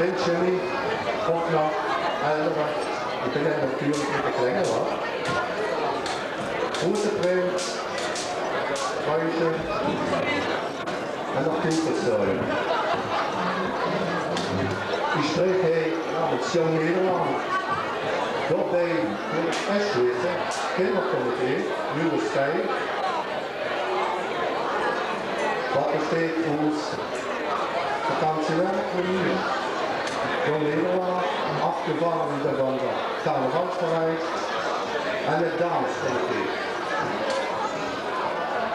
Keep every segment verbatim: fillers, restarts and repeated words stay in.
Jimmy, Hoffmann, Elder, ich bin ja natürlich mit de Klänge, wa? Große Prinz, Freundje, en noch Kindersorge. Ich spreek hie namens Jong Nederland. Daobie wil ich ech wisse, Kindercomité, Nieuwe Stijl, wat besteit oet vakantiewerk, Jong Nederland, afgevaardigde van de carnavalsverein en het damescomité.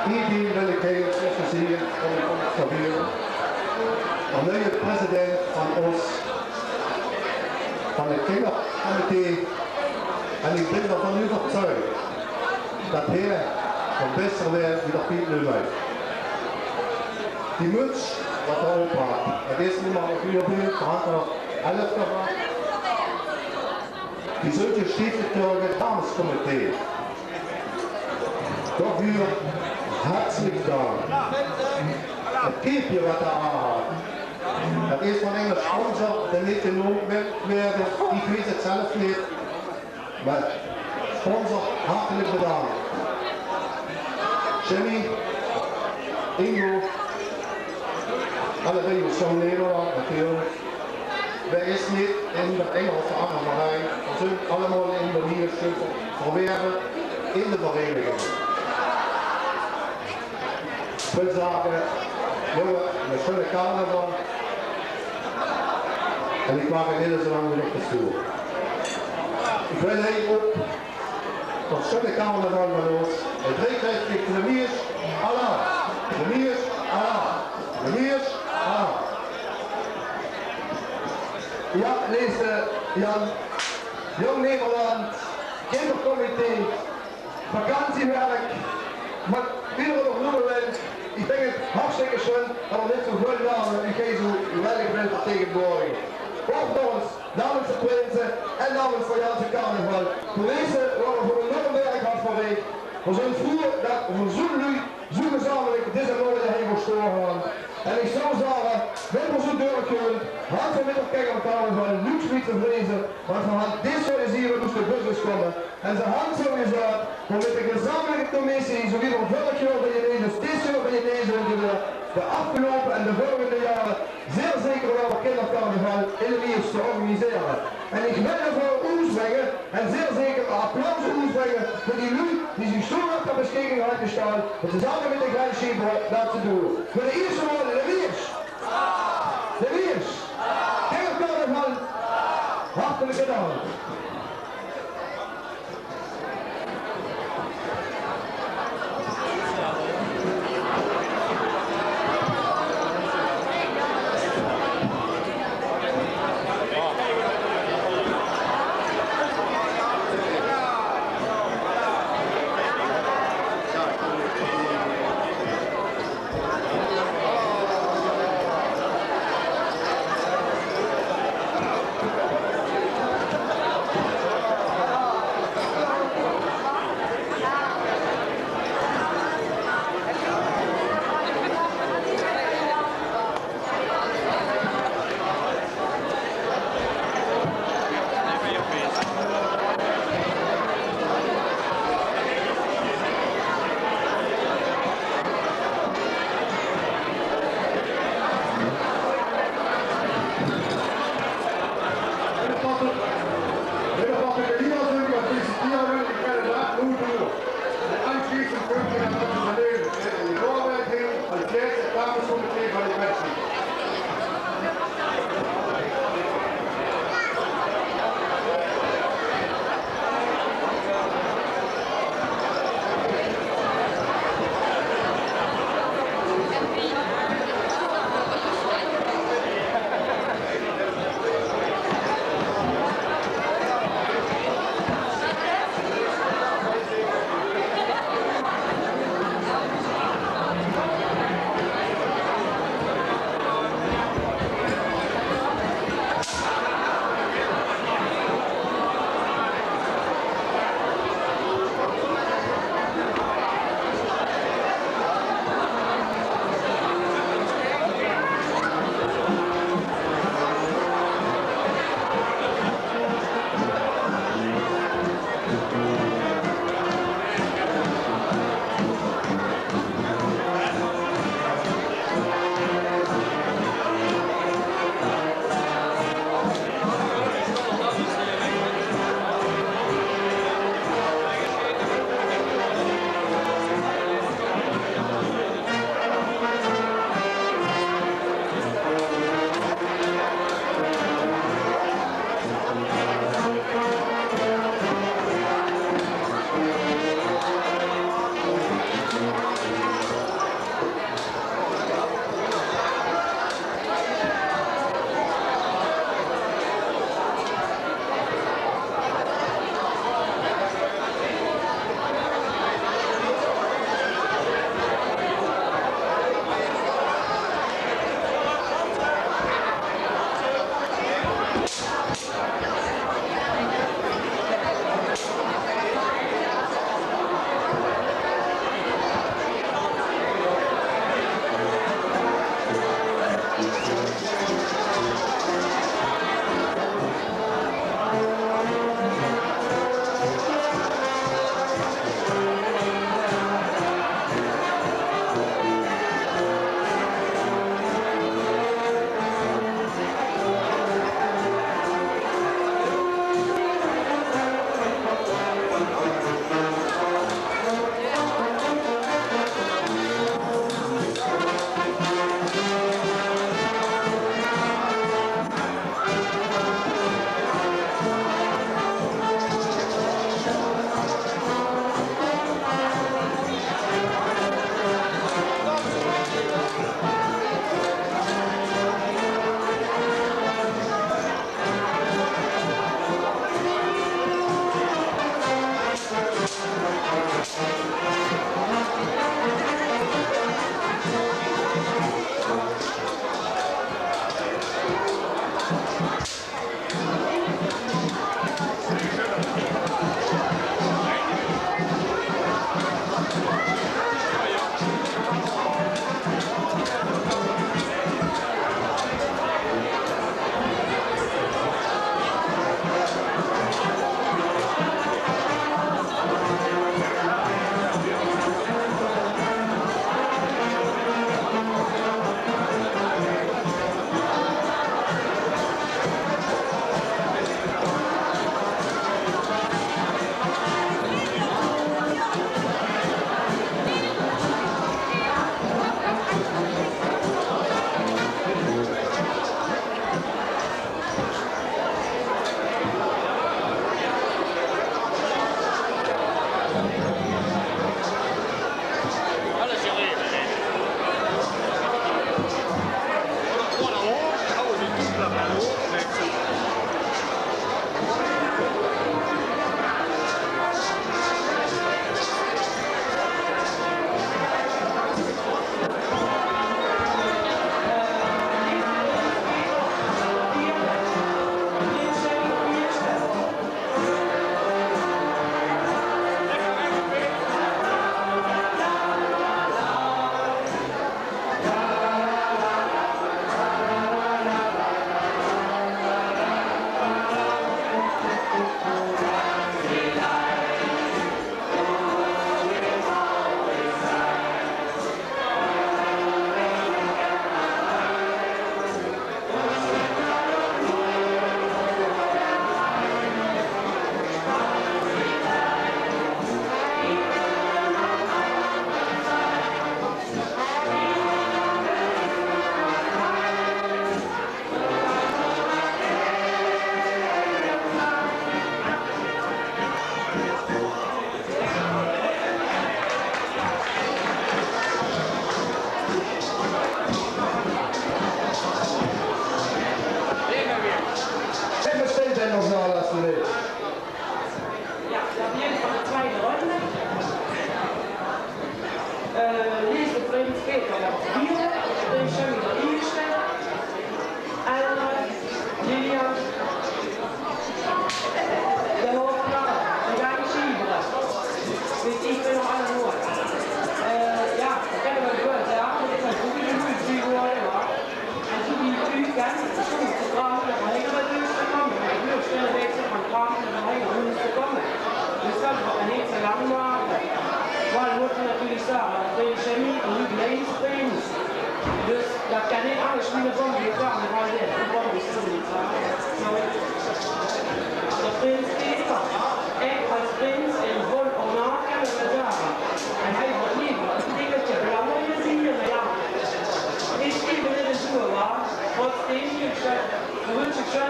Hiebie wil ich hie effe zieë van de observere, de nuie president van ós, van het kindercomité, en ich bin d'rvan euvertuig dat heer van bèster weer wie dat Piet Leumij. Die muts wat heer op hat, dat is noe mer ein uur beeld, han heer elf daag. Die zult gestift door het damescomité. Daoveur hartstikke dank. Het keepje wat heer aan hat, dat is van eine sponsor dae neet geneump wil waere. Ich weit het zelf neet. Mer sponsor, hartelijk bedankt. Jimmy, Ingo, allebei oet Jong Nederland natuurlijk. Wae is neet in de ein of de anger verein? Veer zeen allemaol in de Miersj verwerve in de vereiniging. Ich wil zage, jónge, eine sjoeane carnaval. En ich maak het neet zo lang wie op de stoel. Ich wil hie op tot sjoeane carnaval van ós. En drie kieër de Miersj, alaaf. De Miersj, alaaf. De Miersj, alaaf. Ja, leefste Jan, Jong Nederland, kindercomité, vakantiewerk, wat ieder nog neume wil. Ich vinj het hartstikke sjoean dat heer neet zo väöl name, ich hie zo weinig wil vertegenwoordige. Ouch namens, namens de prinse en namens de ganse carnaval. Veur deze waere veur ein enorm werk hart verrich. Veer zeen vroeë dat veer zoe'n luuj, zoe gezamelik deze morge hie verstaon han. En ich zou zage, wen veer zo dörch kómme, han veer mit de kingercarnaval niks mieë te vreze, want veer han dit jaor gezeen wie ós de bus is kómme. En ze han zo gezag, veer mit de gezamelike commissie, zo wie veer vörig jaor bie Genees, dit jaor bie Genees en de, de aafgeloupe en de volgende jaore zeer zeker waal kindercarnaval in de Miersj te organisere. En ich wil d'rveur oesbringe en zeer zeker applaus oesbringe veur die luuj die zich zo ter beschikking han gestald, om same mit de Grijs Sjieper dat te doon. Veur de ierste maol in de Miersj. De Miersj. Kindercarnaval. Hartelijke dank.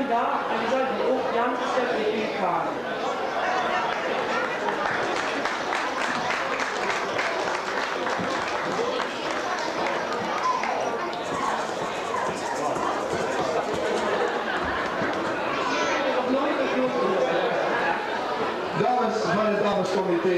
Daag en die zölle ouch jans besjemp in uch gaon. Dames van het damescomité,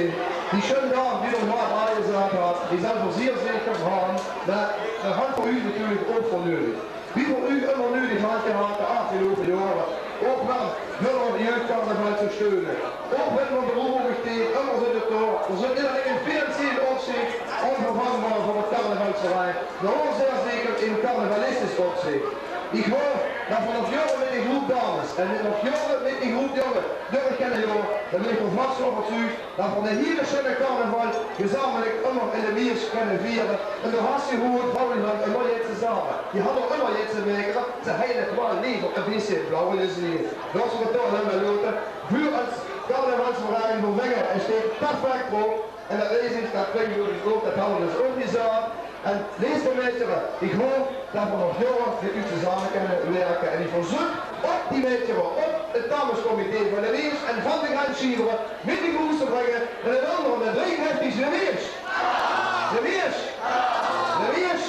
die sjun daag die d'r noe aangezat hat, die zölle v'r zeer zeker han, mer d'r han v'r uch natuurlik ouch veur nudig. Wie v'r uch ummer nudig han gehad de aafgeloupe jaore, ouch wen v'r de jeugdcarnaval zoe steune, ouch wen v'r de roepoptoch ummer zoe d'r door, v'r zeen in financieel opzich ónvervangbaar veur 't carnavalsverein, mer ouch zeer zeker in carnavalistisch opzich. Ich haop det v'r nog jaore mit die groep dames en mit nog jaore mit die groep jónge door kinne gaon, dan bön ich d'r vas van euvertuug det v'r eine hiele sjunne carnaval gezamelik ummer in de Miersj kinne viere. En doe has se gehuurd, Paul, van ummer jitse same. Die hadde ummer jitse maekere. Ze hejje 't waal lever e bietje blauw in de zeen. Laot ze 't toch ummer lote. Veur es carnavalsverein veur Wengen, hae steit perfek d'rop. En det wees ich, det klinkt ouch good, det hadde v'r dus ouch gezag. En leefste maedjes, ich haop det v'r nog jaore mit uch tezame kinne wirke. En ich verzeuk ouch die maedjes, ouch 't damescomité van de Miersj en van de Grenssjiever, mit de groes te bringe en dan ónger de drieënvieftich de Miersj. De Miersj. De Miersj.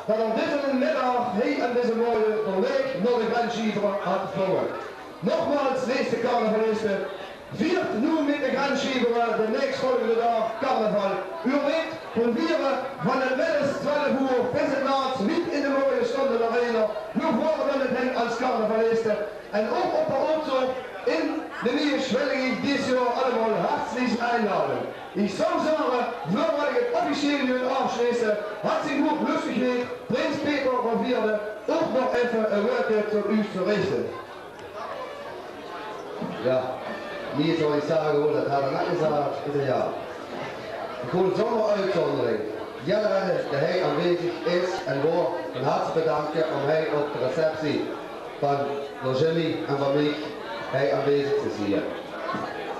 det d'r deze middig hie aan deze moeie de waeg nao de Grenssjiever hat gevónje. Nogmaals, leefste carnavaliste, viert noe mit de Grenssjiever de naesjtvolgende daag carnaval. Uur wit, van viere van 't middes twelf oer bis 't naats wied in de moeie Stonde Arena. Uur vore dan 't hin als carnavaliste. En ouch op de optoch in de Miesch wil ich dit jaor allemaol hartlich einladen. Ich zou zage, veurdat ich 't officieel gaon aafsjlete, hat zien hoeag löstigheid, prins Peter d'n Veerde, ouch nog effe e wäördje tot uch te richte. Jao, mie zou ich zage, wo det hat 'r net gezag, is 'r jao. Ich wil zónger oetzóndering jedere dae hie aanwezig is en waor van harte bedanke óm hie op de receptie van d'r Jimmy en van mich hie aanwezig te zieë.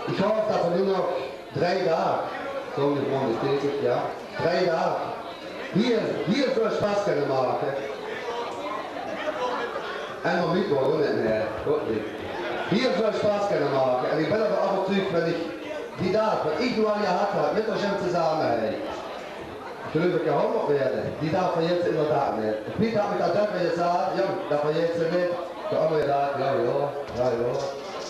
Ich haop det v'r noe nog drei daag, zo is 't, jao, drei daag hie, hie väöl sjpas kinne make. En nog neet, waorom neet mieë? Good neet. Hie väöl sjpas kinne make. En ich bön d'r van euvertuug, wen ich die daag, waat ich noe al gehad höb, mit de Jim tezame, hè. Ich geluif, ich kan hóngerd waere. Die daag verjits se inderdaad neet. Piet hat mich det ouch al gezag, jóng, det verjits se neet. De anger daag, jao, jao, jao, jao.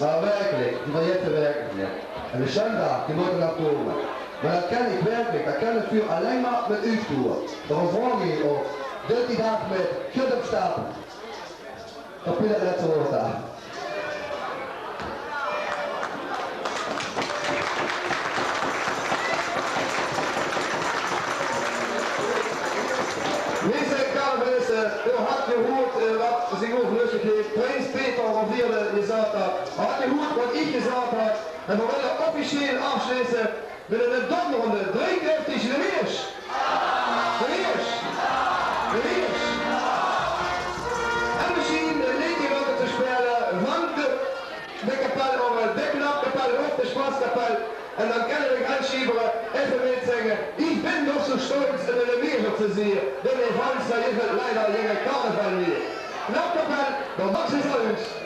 Mer wirkelik, die verjits se wirkelik neet. En de sjoen daag, die mótte nog kómme. Mer det kin ich wirkelik, det kin ich veur allein mer mit uch doon. Daorum vraog ich ouch, doot die daag mit, get op stap. Op wie det lètste waord aan. Leefste carnavaliste, eh, uur hat gehuurd, eh, waat zien hoeag löstigheid, prins Peter d'n Veerde, gezag hat. Hat gehuurd waat ich gezag höb. En veer wille officieel aafsjlete mit ein donderende drieëndertig de Miesch. De Miesch. De Miesch. En mesjien ein leedje waat te sjpele van de, de kapel, of de klapkapel of de sjpaskapel. En dan kinne de Grenssjiever effe mitzinge: Ich bön doch zo sjtolz, eine Mieschjer te zieë. Denn in Frans, dao is 't leider geine carnaval mieë. Klapkapel, dan maak ze zoeë.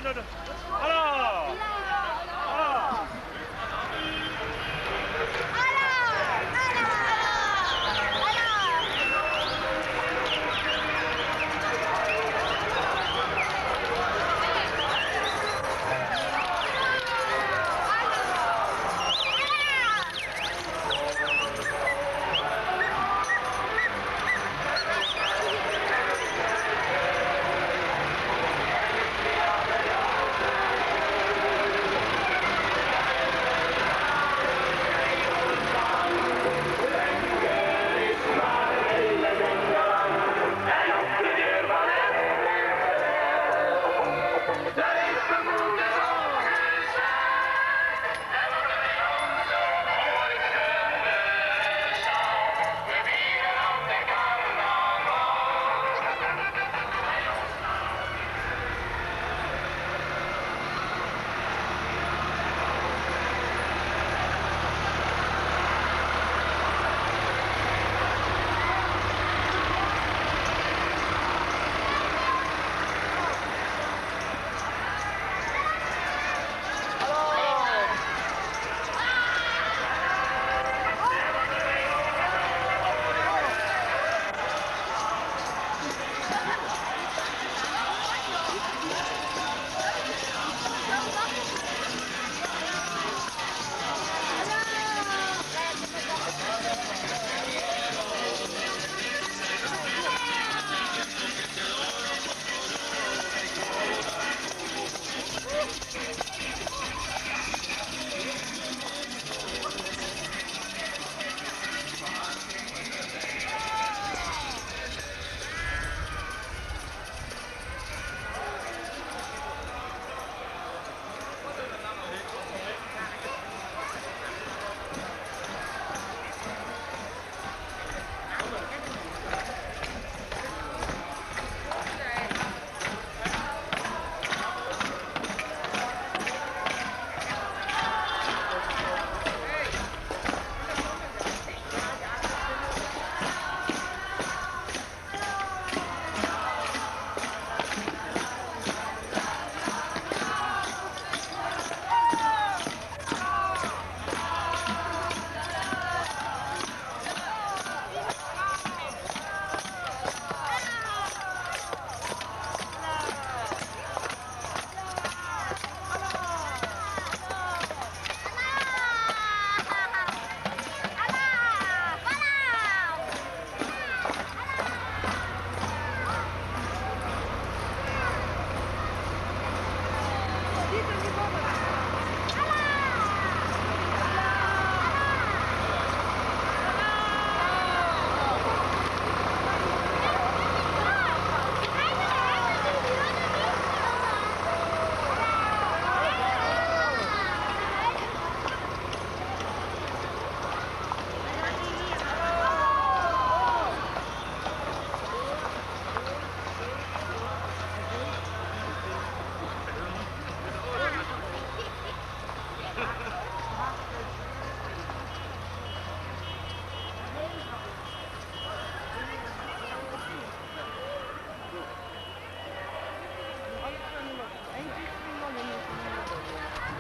Hallo! Hallo!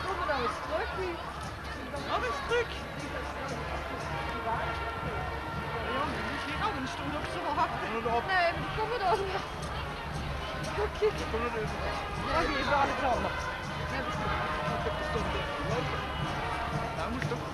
Kómme v'r dan ins trök? Nog ins trök? Jao, die zien al ein sjtóng op zoe wachte. Nae, v'r kómme dan. Oké. Oké, v'r gaon 't allemaol. Jao, dat is good. Dao mót toch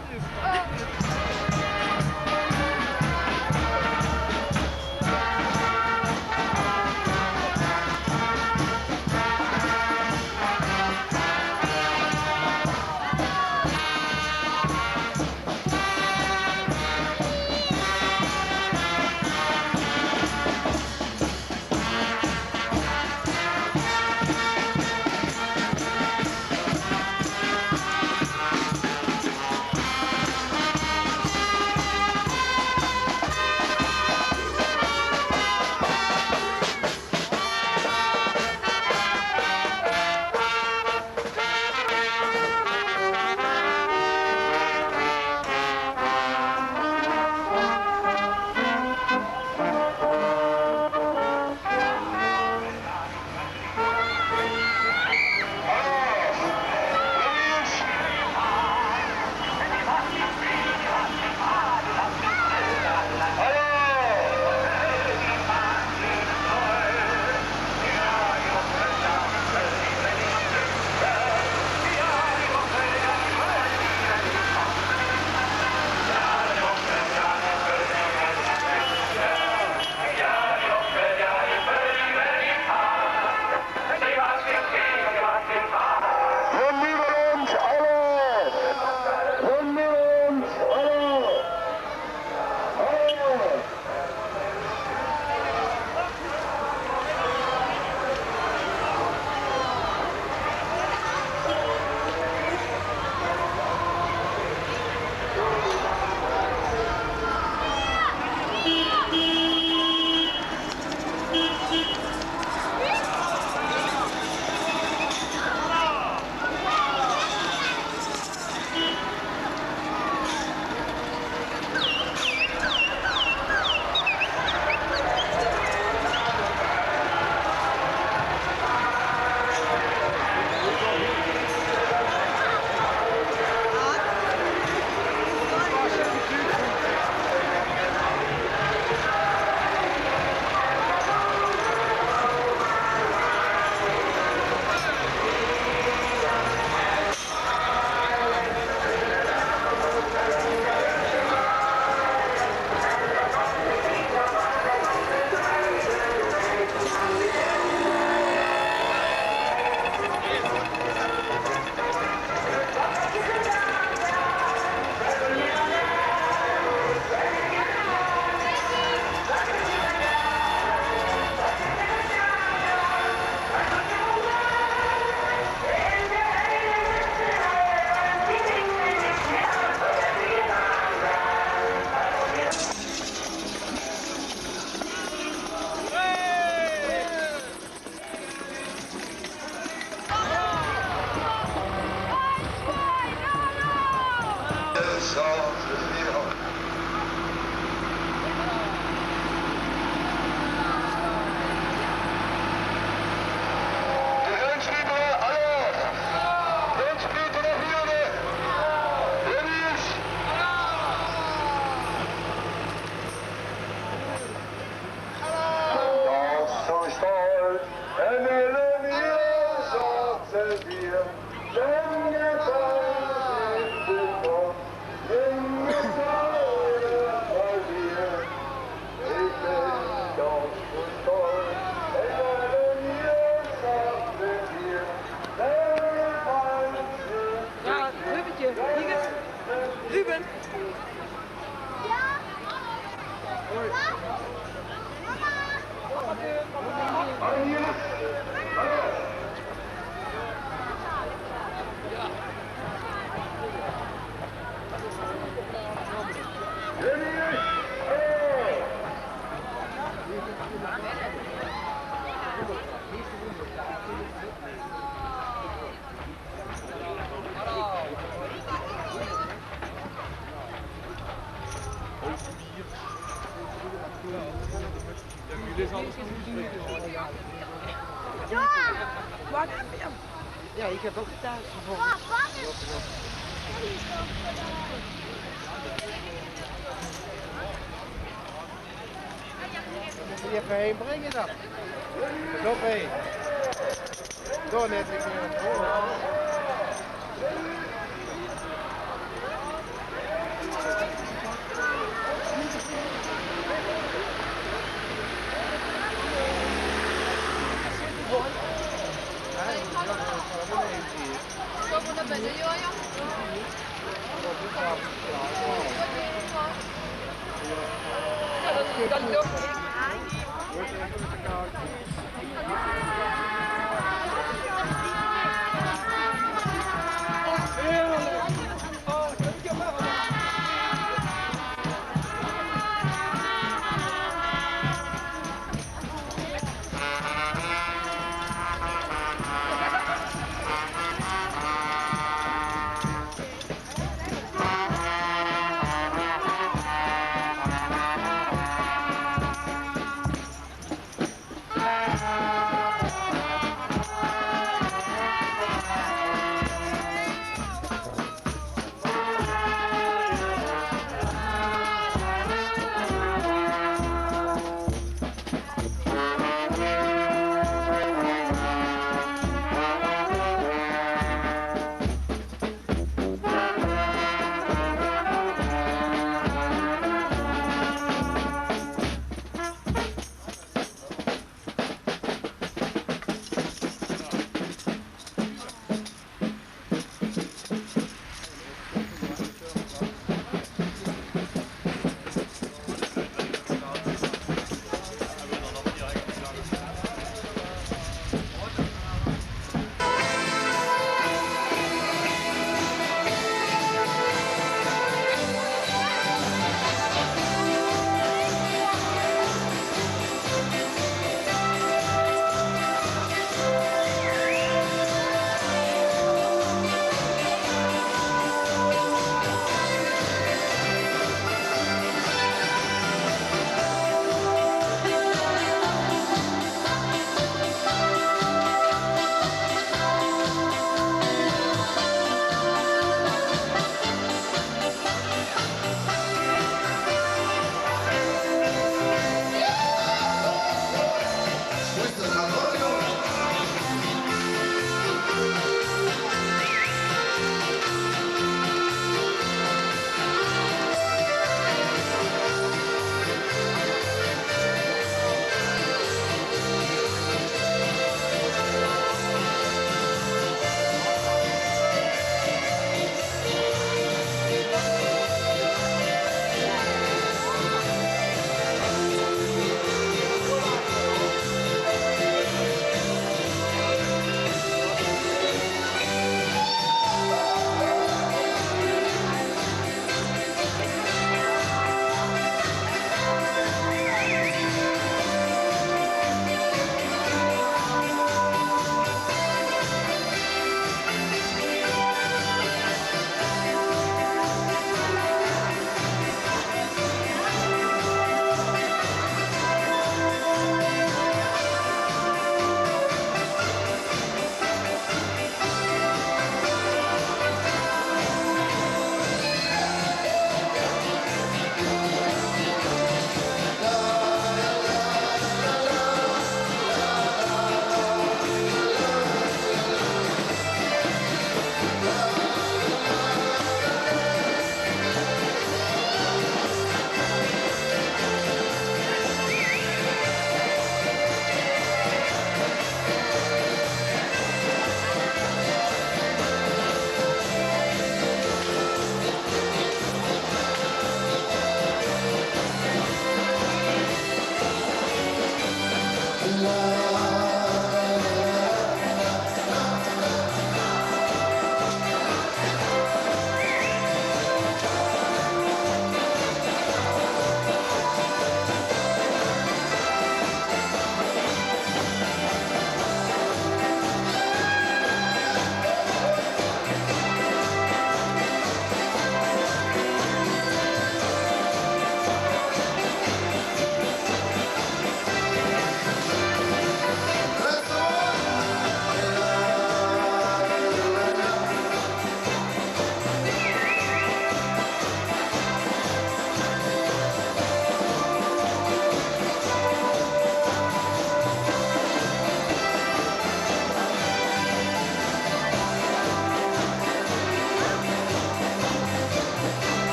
Ruben. Ja, ik heb ook thuis gevonden. Moet je even heen brengen dan. Nog één. Door net weer.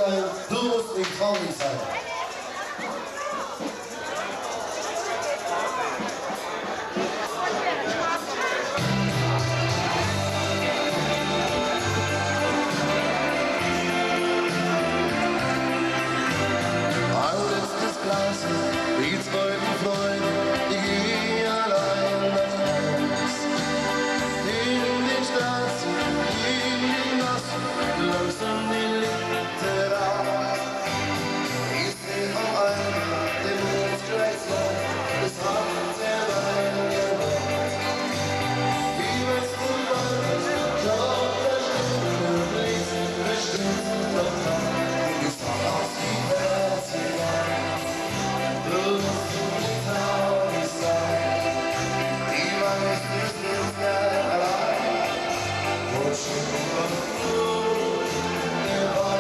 Du musst nicht traurig sein. Ein letztes Glas, die zweite Freude, ich gehe allein nach Haus. In die Stadt, in die Nacht, langsam die Lichter ab. Ich sehe auf einmal den Mond gleich so, es hat der Wein gemacht. Wie weißt du, was ich auf der Stelle liegt, bestimmt noch dran. Und ich sag aus, wie wär's, wie wär's? Würdest du nicht traurig sein? Wie weißt du, es ist ja allein. Und schon was du, der Wein,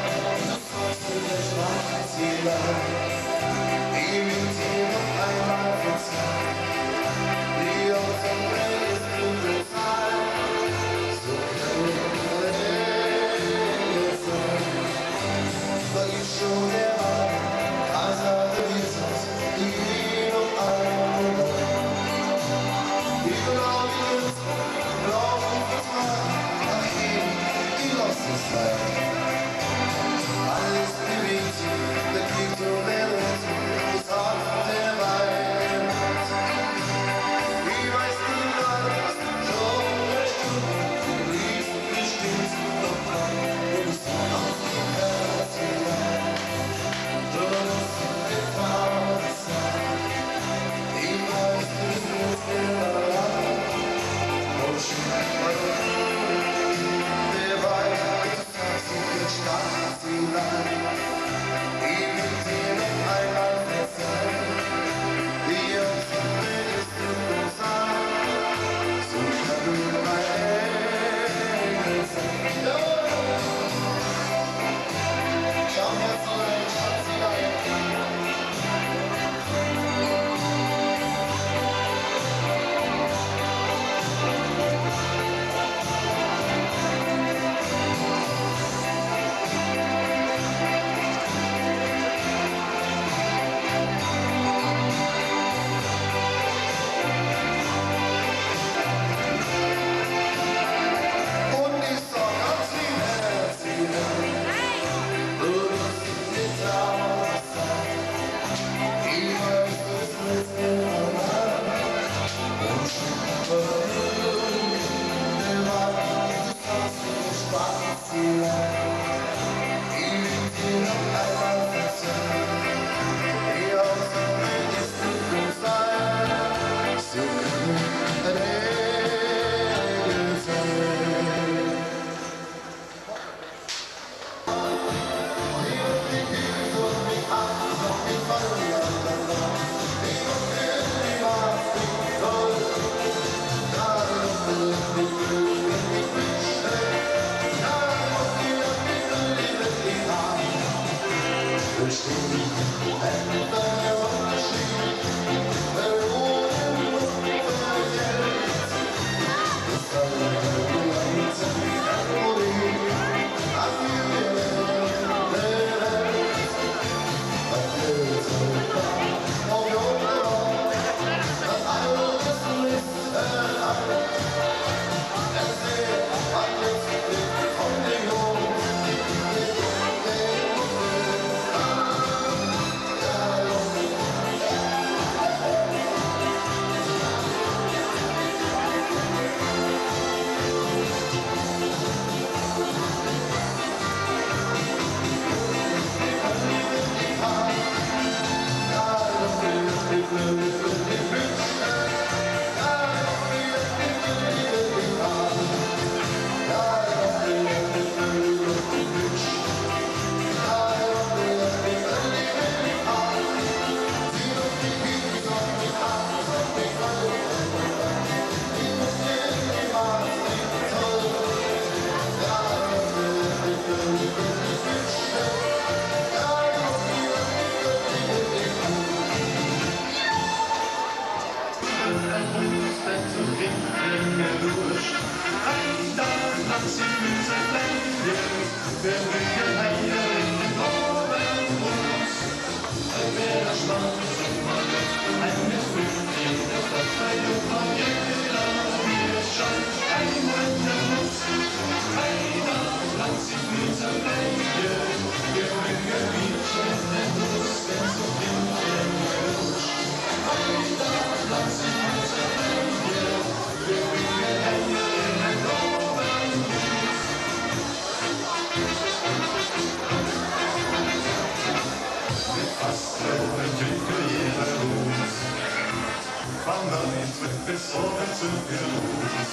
Van dan in terug bis op het zoekgeroes.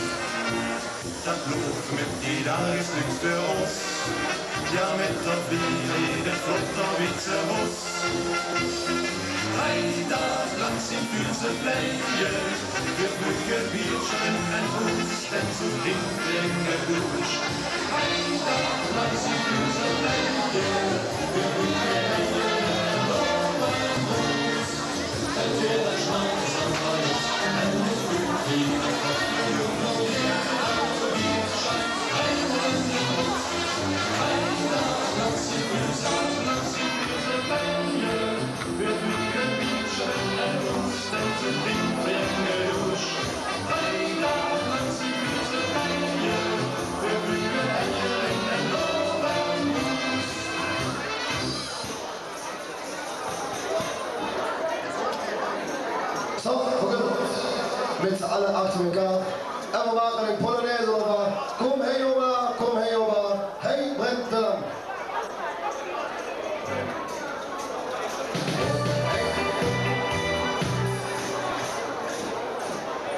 Dat loopt met die daar is niks voor ons. Ja, met dat bier, de vlotte witte bos. Hij daar langs in vuur ze vleien. We bukken biertje en oes. Zo, we kunnen mit z'n alle achter elkaar. En we maken een polonaise over. Kom, hey, jongen, kom, hey, jongen. Hey, Brent Willem.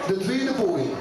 De tweede poging.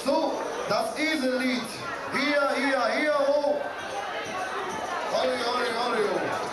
So, das Esellied. Hia, hia, hia, ho. Hallo, hallo, hallo.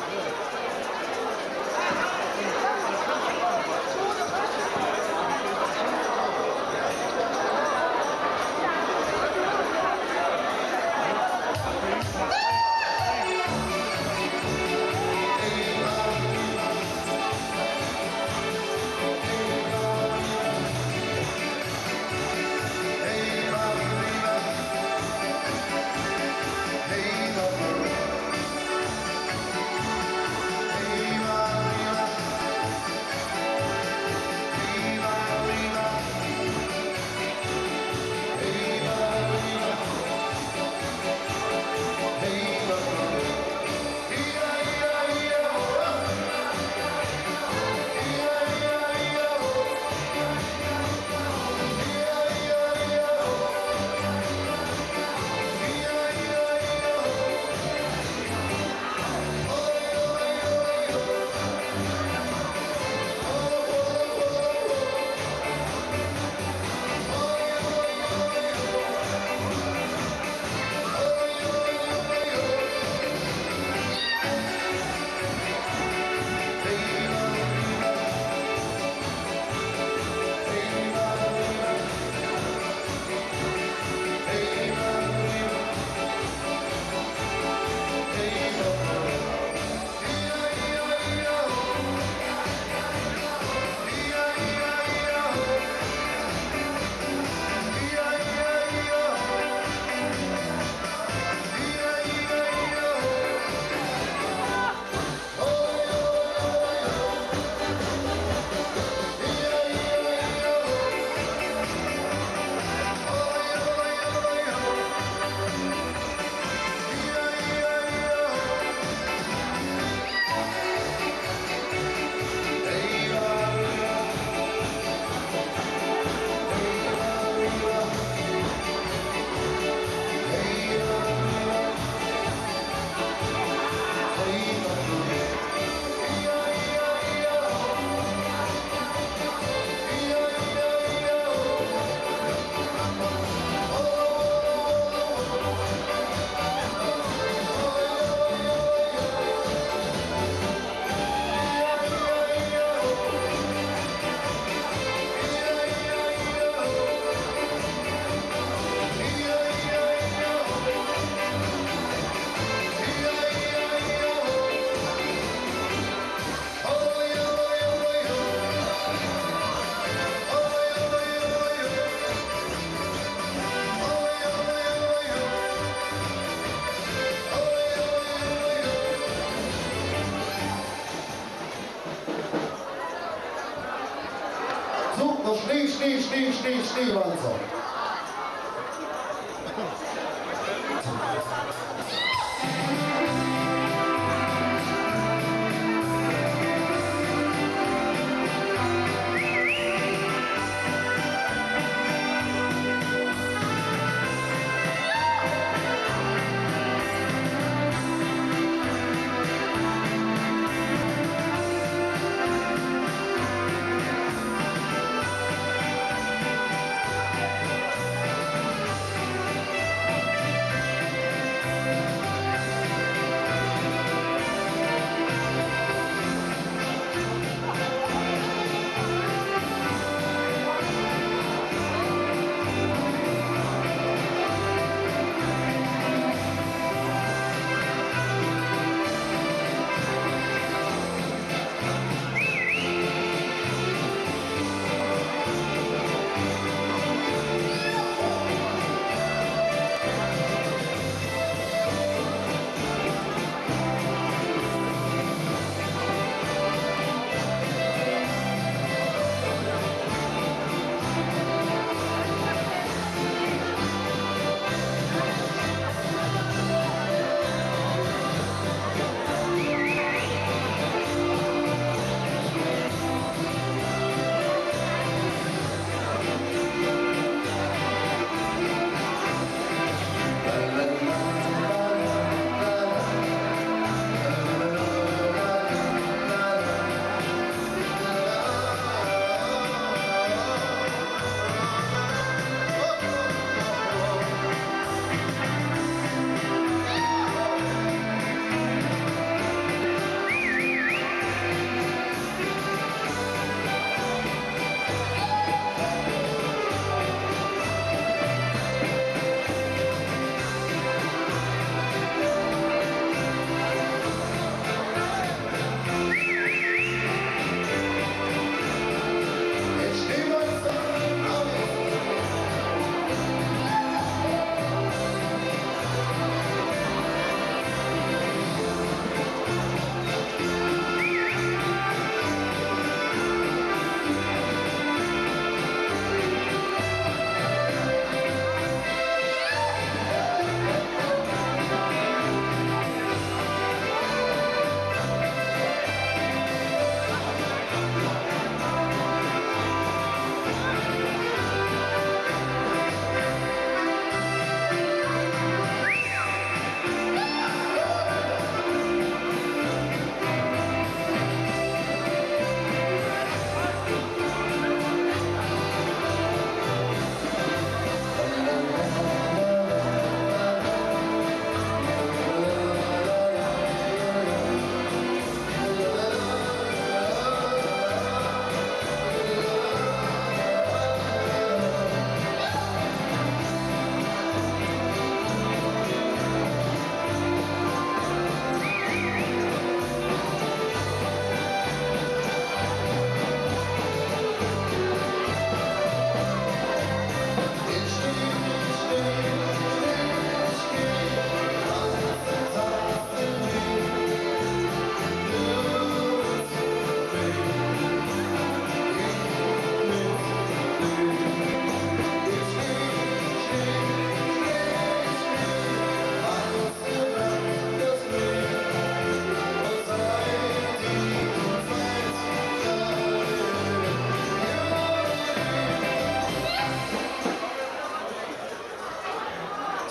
Snie, snie, snie, snie, snie, Mann.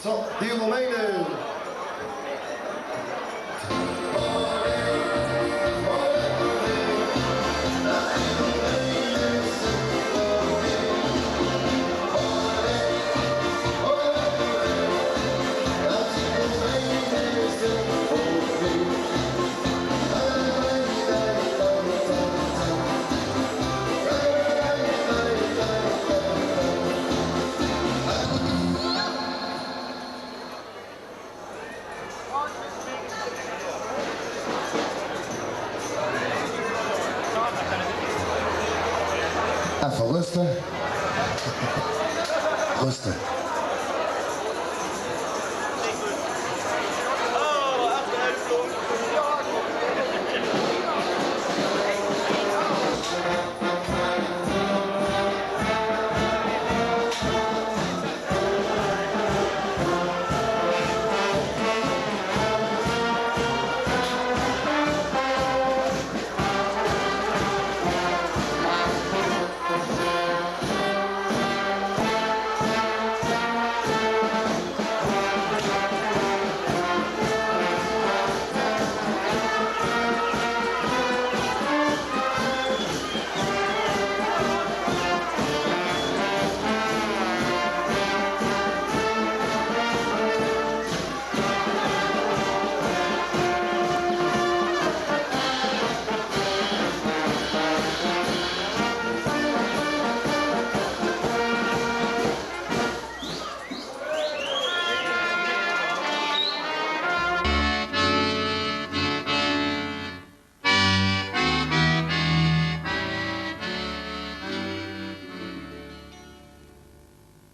Zo, die Romeinen. Effe röste. Röste.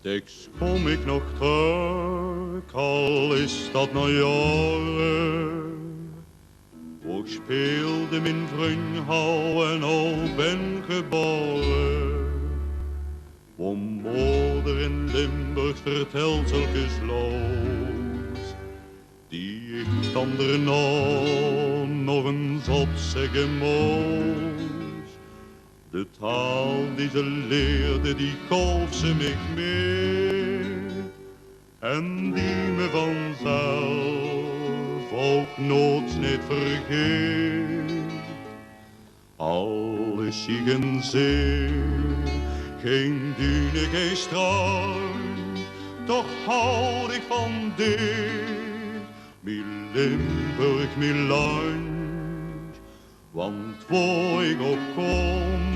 Ik schoon mich nog trök, al is dat nao jaore, wo ik speelde, mien vrunj hou en al bin gebaore. Wo moder in Limburg vertelselkes loos, die ik dan d'r nog ins opzegge moos. De taal die ze leerde, die goof ze mich mit. En die me vanzelf ouk noeits neet vergeet. Al is hie gen zee, gen dune, gen strand, toch haod ik van dich, mien Limburg, mien landj. Want wo ik ouk kom,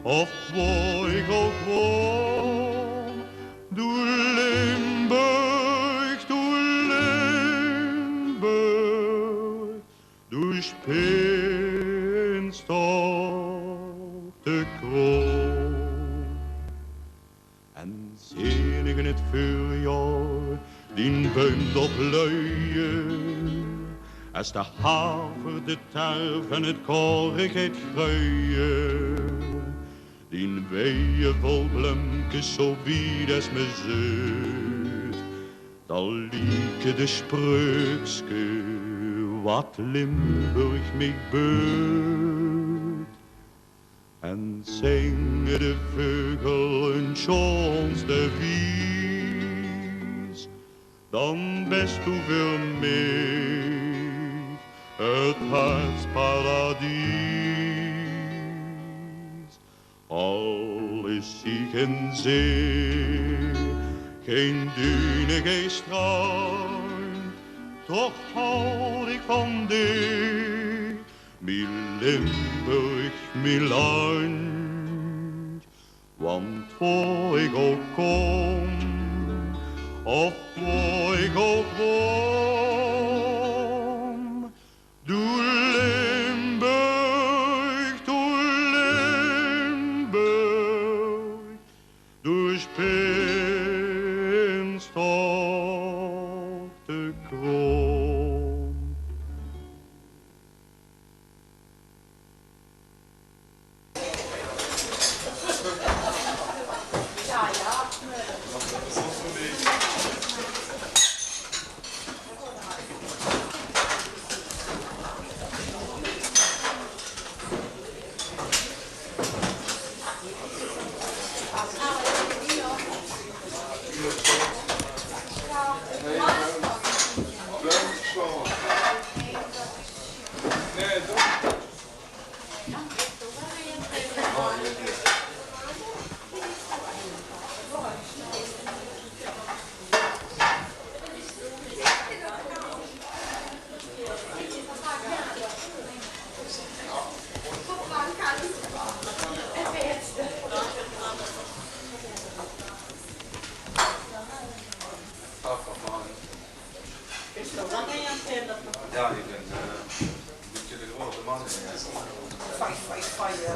of wo ik ouk woon, doe Limburg, doe Limburg, doe spins toch de kroon. En zeen ik in 't veurjaor dien buim opbluie, es de haver, de terf en 't koor geit gruie, dien weie vol blumkes zo wied es me zeut, dan lieke de spreukske wat Limburg mich beut. En zinge de veugel 'n sjoonste wies, dan bes doe veur mich 't hartsparadies. Al is hie gen zee, gen dune, gen strand, toch haod ik van dich, mien Limburg, mien landj. Want wo ik ouk kom, of wo ik ouk woon, doe Limburg, doe Limburg, doe spins toch de kroon. Ja, ik bin, eh, ein bietje de groeate man, hè. Fai, fai, fai, ja.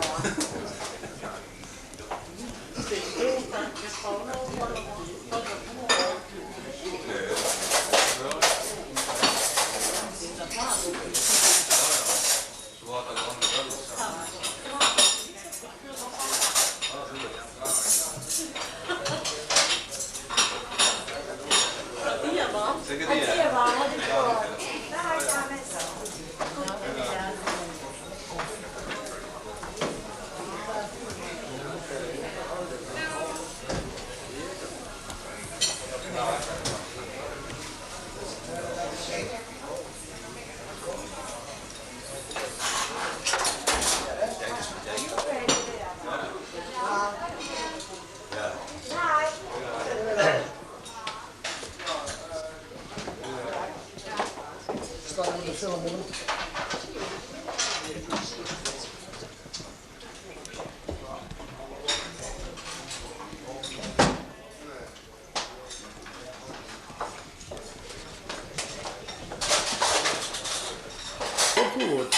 Ouk good.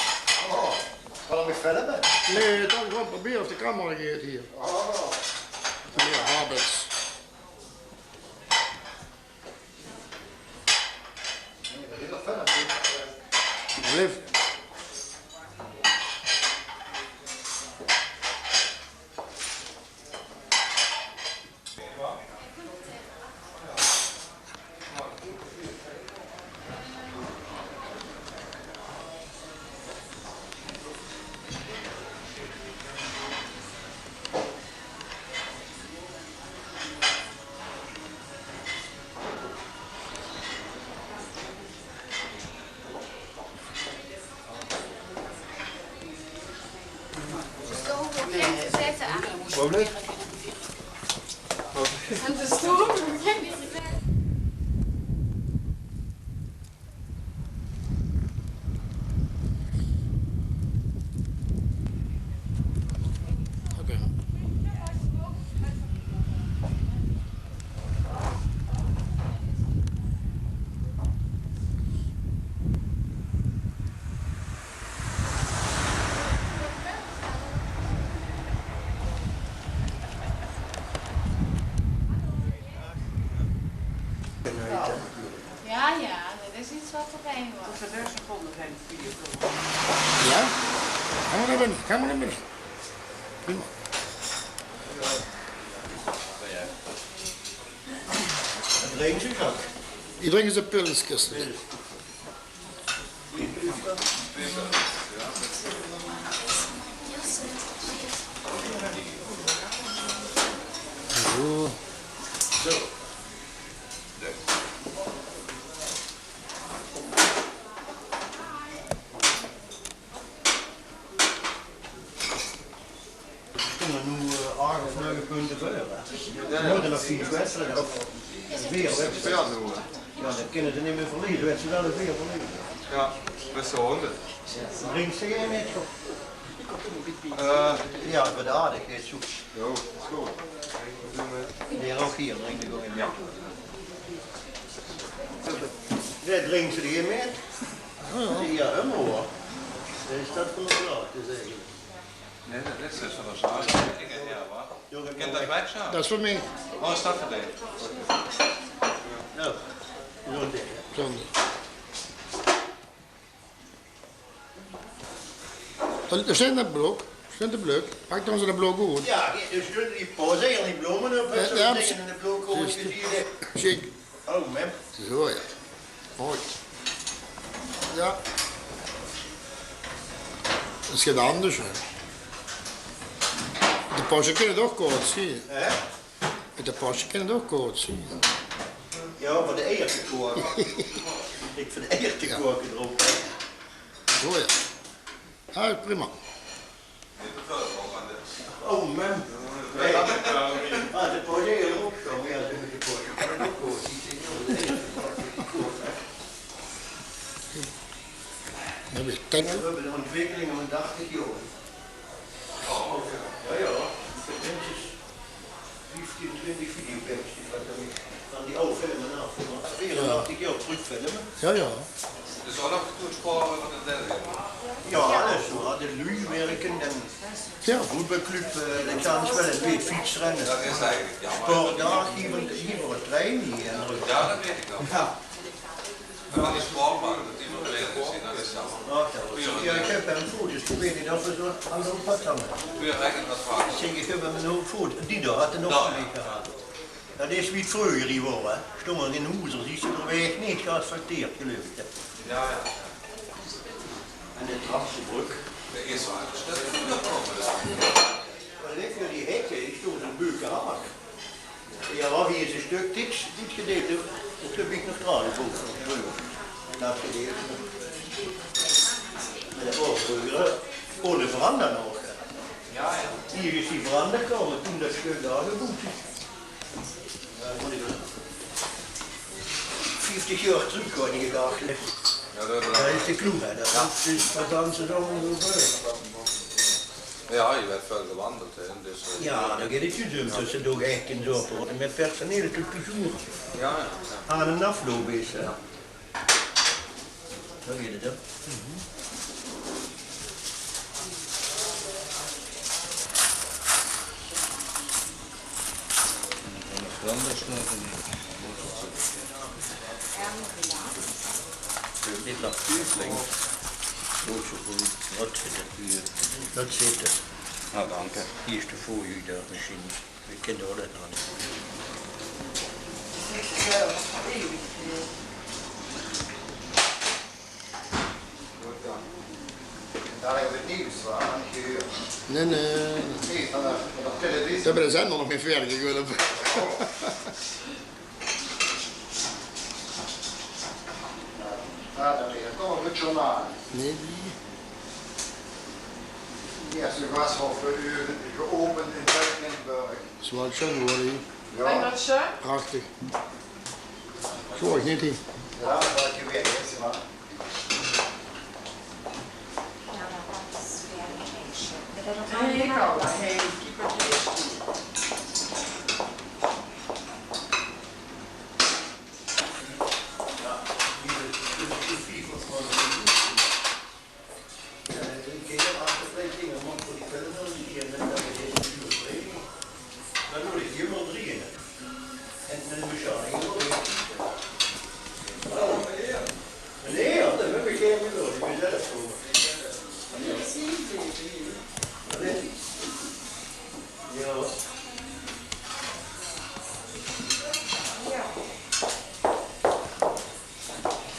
Oh, kan ik mich filme? Nee, dan gewoon probere of de camera geit hie. Oh. Meneer Habets. Blief. Wat blief? Aan de stoel. Oké. Ja, ja, dat is iets wat erbij hoort. Dat ze daar seconden zijn, die je wil. Ja? Ga maar naar binnen, ga maar naar binnen. Prima. Drinken ze dat? Iedereen is een pilskist. Zo. Ze stónge noe, eh, ach of nege punte veur, hè. Ze mótte nog vief wedstrijde, of veer wedstrijde. Ja, dat kinne ze neet mieë verlieëre. Ze wèlle veer verlieëre. Ja, beste honderd. Drinks se neet, joh? Eh, ja, veur de aardigheid, zoe. Ja, is good. Veer ouch hie, drink ich ouch in. Ja. Ja, drinks se hie mit? Ja, ja, ummer, hoor. Is dat van de plaat, is eigelik. Nee, dat is dus van de zaal. Ja, wa? Kint dat weg, ja? Dat is veur mich. Oh, is dat veur dich? Ja. Zónde. Dao, dao zeen de blok. Zeen de blok. Pak dan ze de blok oet. Ja, dus die pauze en die blome op, hè, ja, zo ja, tegen de blok oet, precies. Sjiek. Oh, man. Zo, ja. Mooi. Ja. Dat is get anders, hè. De Porsche kinne 't ouch koud zeen. Hè? Mit de Porsche kinne 't ouch koud zeen. Ja, veur de eier te koke. Ich vin de eier te koke d'rop. Zo, ja. Ja, prima. Oh, man. Hey. Ah, de Porsche hie ouch zo. Ja, ze mótte de Porsche. Kan ouch koud zeen, ja, de eier te koke. Dan weer 't tijd. Ja, we höbbe de ontwikkeling van tachtig jaor. Ja, ja. Viftien, twintig videobandjes, wat dan van die aw filme aaf. Veerentachtig jaor trök filme. Ja, ja. Dus ouch nog good spare van de derde. Ja, alles. We hadde luuj werke en ja, voetbalclub, eh, de kans wel en weer fietsrenne. Dat is eigelik jaomer. Sportdaag, hie, hie veur 't trein hie. En ja, dat weit ich nog. Ja. En van die spaarbank, dat die nog leeg is, dat is jaomer. Ach, ja, ich höb 'm foto's, ich weit neet of 'r zo aan de pad hangt. Kun je eigenlijk wat vragen? Ich zèk, ich höb 'm nog foto's. Die dao had 'r nog neet gehad. Dat is wie 't vreuger hie waor, hè. Stóng 'r in hoezer, is 'r de waeg neet geasfalteerd, geluif ich, hè. Ja, ja, ja. En de trap, de brök. De eerste waar. Dat is een vuurpomp, hè. Wat ligke die hekke, ich stóng in Beukenhaag. Ja, hie is e stök, dit, dit gedeilte, dat höb ich nog trouwens ouch nog vreuger. Dat gedeilte. Mer dat waor vreuger, eh, veur de veranda nog. Hie is die veranda gekómme, toen dat stök dao geboewd is. Ja, mót ich waal vieftig jaor trök, hoor, die gedach. Ja, dat is de kroeg, hè. Dat is dus wat dan ze zo ongeveer. Ja, je werd veel gewandeld, hè. Dus, eh, ja, dan geit 't dus um tössendoor ech in zoe, hoor. Mit personeel tot toujours. Ja, ja, ja. Aan en aafloup is, hè. Ja. Zo geit 't, hè. Dit lag puur flink. Good zo, good. Dat zit 'm. Dat zit 'm. Nou, dank je. Hie is de fooie dao mesjien. Ik kin dao det nog neet. Good dan. En dao höbbe we 't nieuws van, van gehuurd. Nae, nae. Nae, van de, van de televisie. Ze höbbe de zender nog neet verder geholpe. Ja, dan weer. Kom maar, good journaal. Nae, die. De eerste gashof, eh, geopend in Zuid-Limburg. Is waal sjoen gewore, hè? Ja. Prachtig. Zo is 't neet, hè? Ja, dat is weer eerst, man.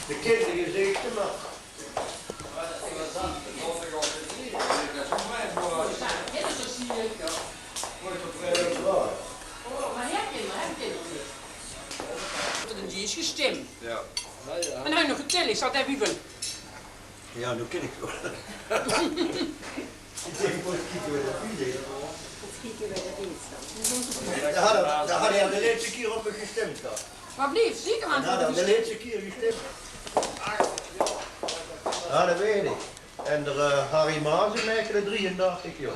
De kindergezichten, maar Die is gestemd. Ja. En hij nog geteld, ik zat even. Ja, noe kin ik 't waal. Ik dink, ik mót kieke wae det wie deed. Dao hadde, dao hadde ze de lètste kier op me gestemd, ja. Wat bleef? Zeker aan. Dao hadde ze de lètste kier gestemd. Ja, det weit ik. En d'r, eh, Harry Maas in Mechelen, drieëndertig, joh.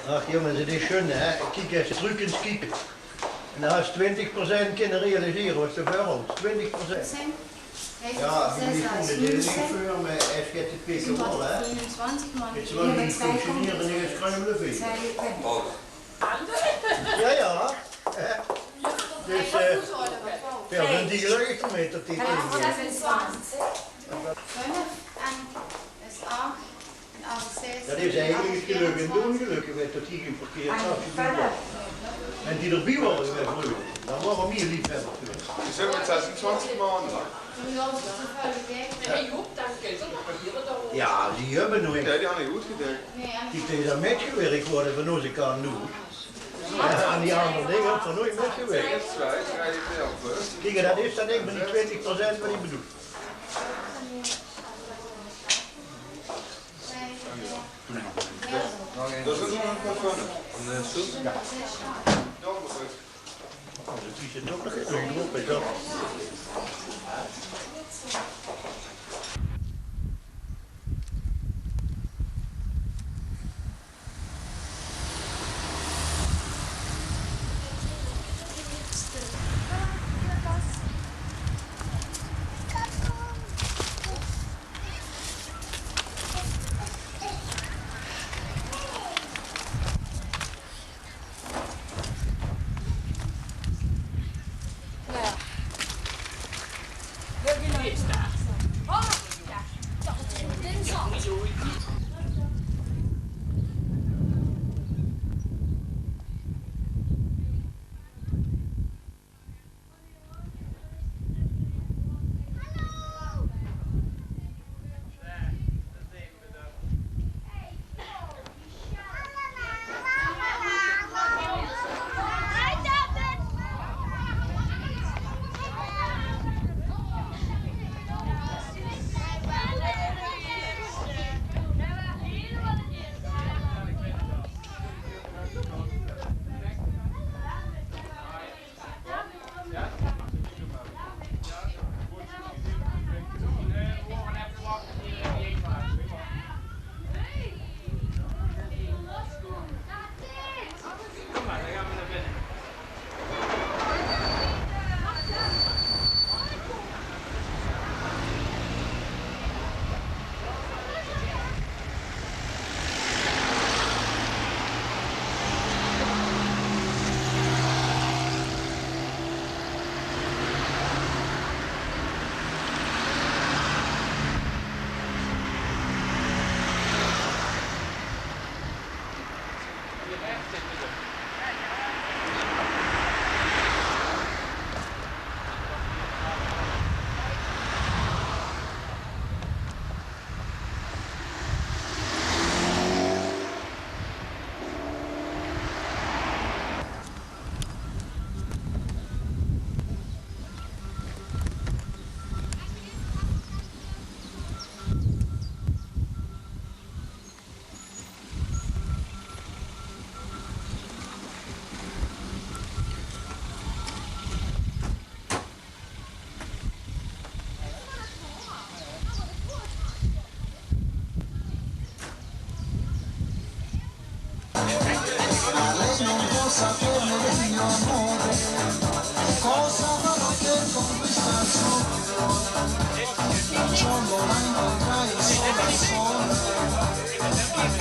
Ach, jónges, 't is sjoen, hè. Kiek, es se trök kins kieke. En dan has twintig procent kinne realisere wat se veur haws. Twintig procent. Ja, die vónge dit neet veur, mer es se 't pikke wils, hè. 't Is waal neet functioneert en neet kruimele vee. Ja, ja. Hè? Dus, eh, ja, dan die gelökkig mit op die ding. Vijf en zes. Dat is eigelik 't gelök en 't óngelök, ich weit det die geïmporteerd is. En die d'rbie waore, weer vleuge. Dan waore v'r mieë liefhebber gewaes. V'r zitte mit zesentwintig man, hè? Ja, die höbbe noe. Ja, die hadde good gedaan. Kiek, die is dao mitgewirk waere van ózze kant oet. Ja, aan die anger dinger höb ich nog noeit mitgewirk. Kiek, det is det ding van die twintig procent wat ich bedoel. Det is nog ein paar van. Ja. Oh, det is toch nog ein groep, is det? Ma lei non può saperne del mio amore, cosa farò per conquistarla. Un giorno la incontrai sola sola,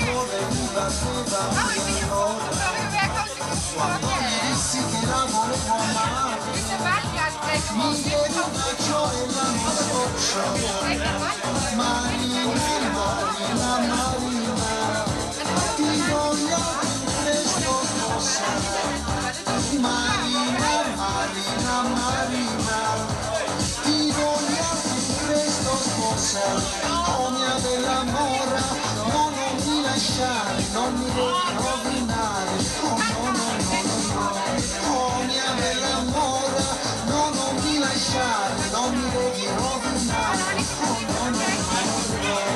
dove mi batteva il cuore. Quando gli dissi che la volevo amare, mi diede un bacio e la mi schiacciò. Marina, Marina, Marina, ti voglio presto sposare. Marina, Marina, Marina, ti voglio presto sposare. Oh mia bella mora, no, non mi lasciare, non mi devi rovinare. Oh no, no, no, no, no. Oh mia bella mora, no, non mi lasciare, non mi devi rovinare. Oh no, no, no, no, no.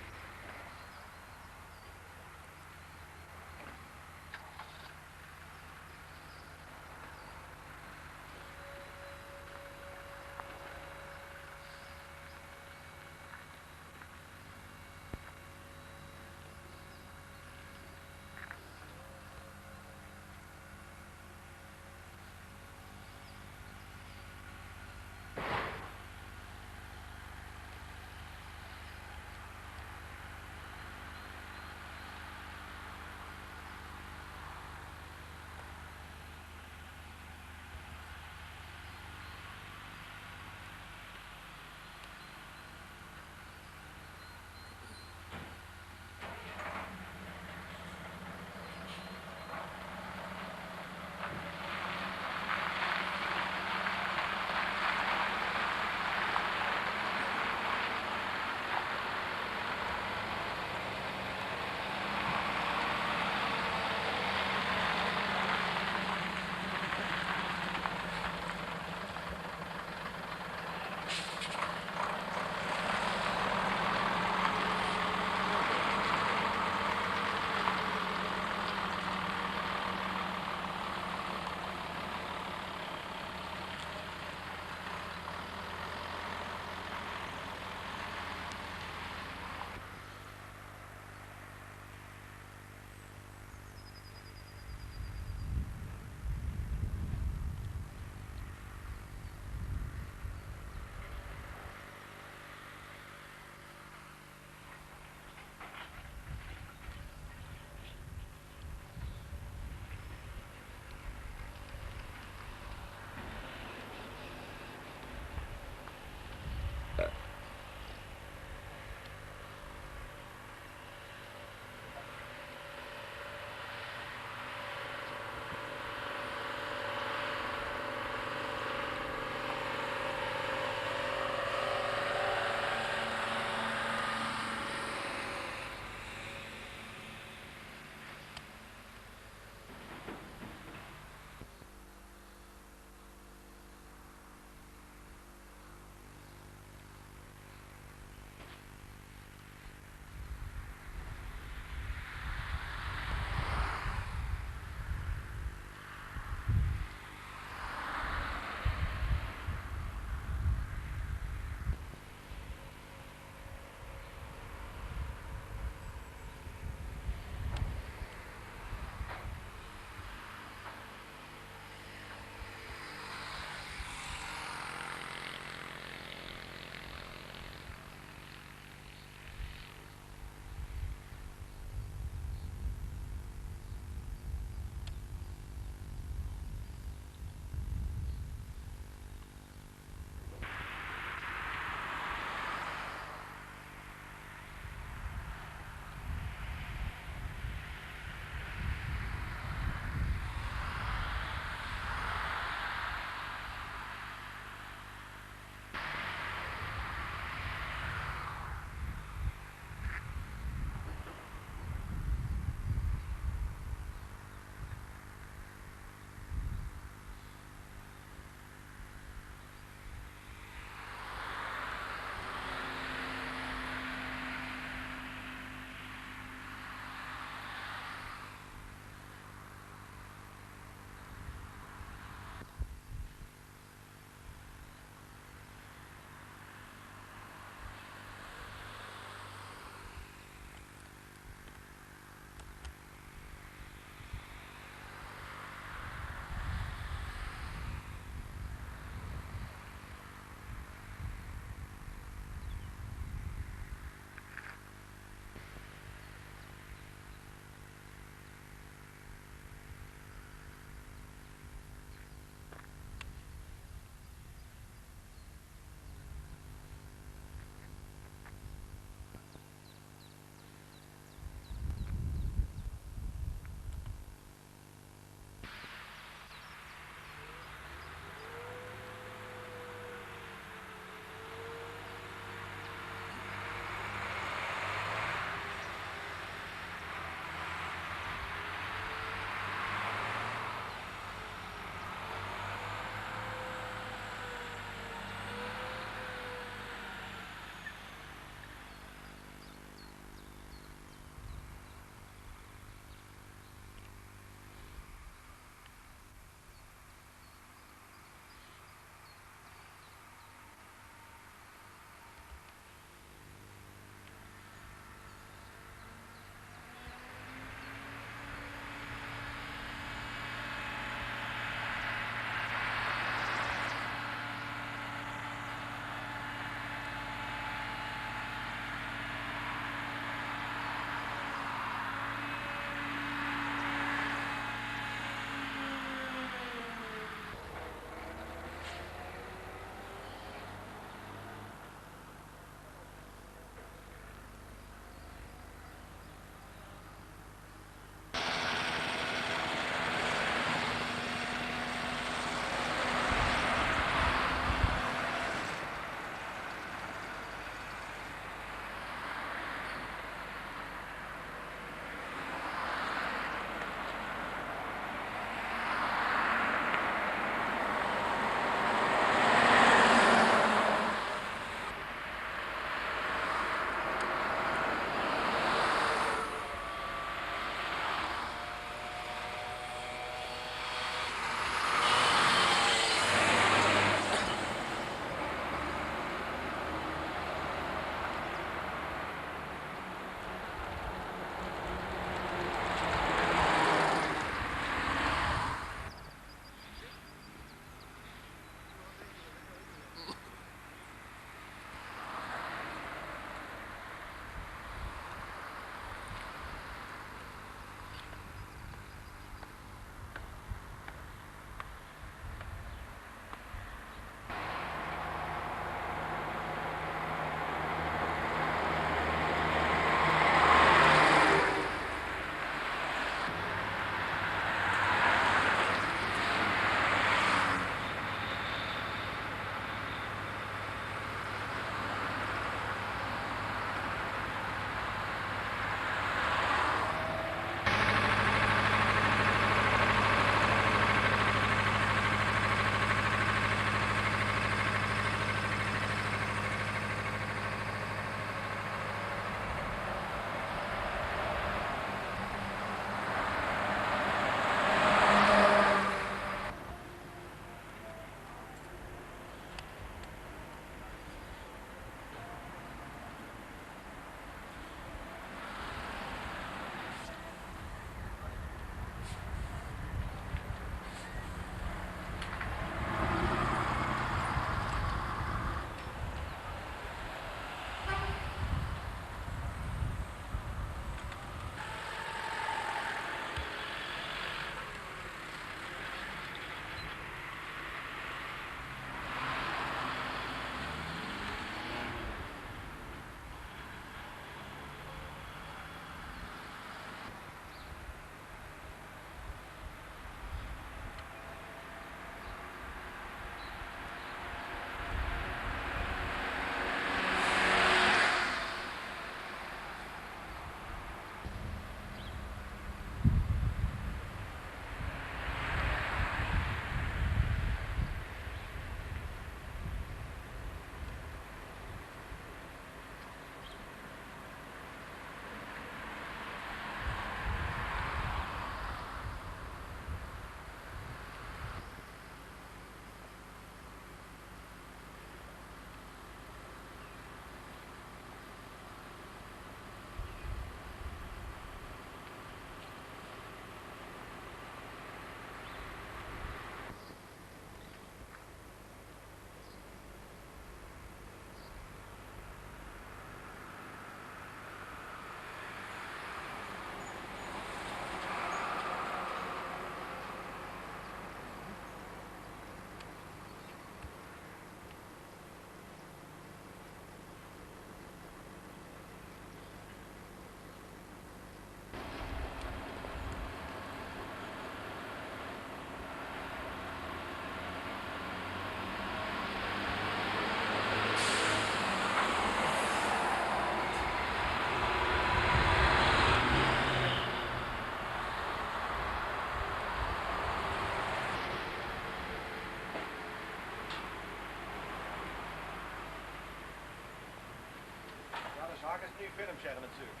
Filmsjerm natuurlik.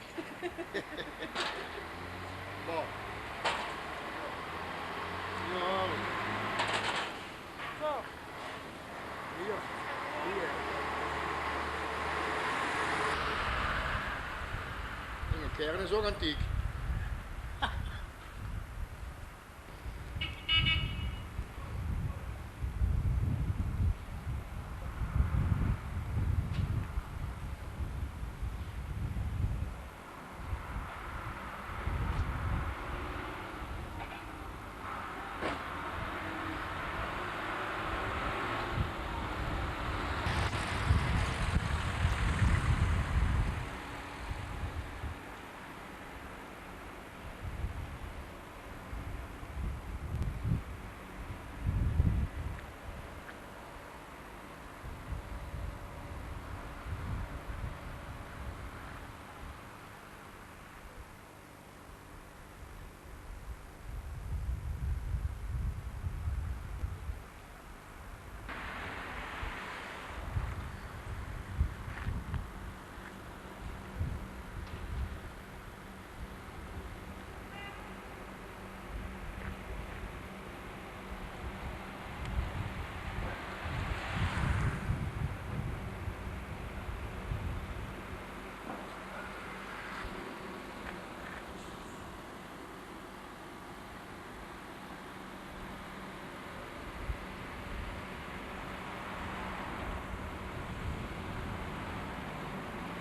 Boah. Jao. Zo. Hie. Hie. En de kern is ouch antiek.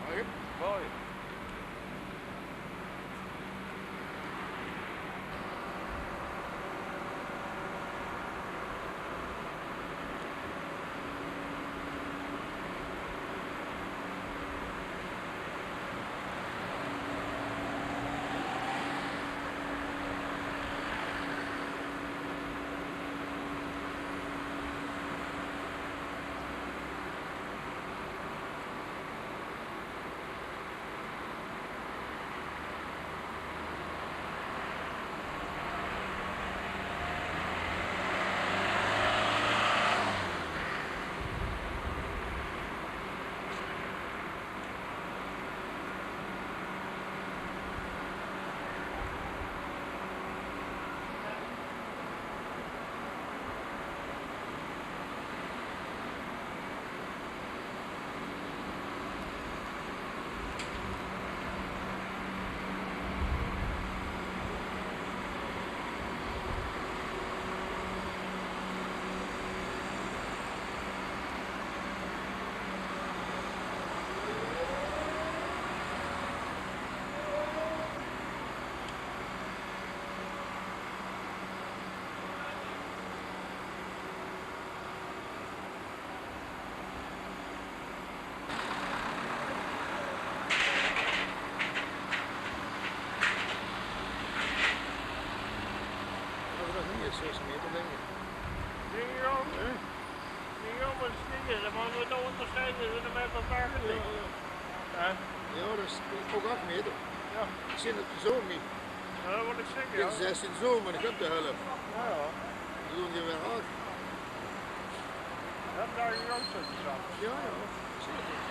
Hoi. Hoi. Dat is nog neet ins zes meter, dink ich. Dink ich ouch. Hè? Dink ich ouch, mer 't is neet, dan mót 't ouch óngersjeide, dan mót 't berge ligke. Jao, jao. Hè? Jao, dat is ouch ach meter. Jao. Ich zeen 't zoom neet. Jao, dat wol ich zègke, jao. Zestien zoom, mer ich höb de helf. Jao, jao. Die doon die weer aaf. Jao, dao is 't ouch zoom. Jao, jao. Zeker.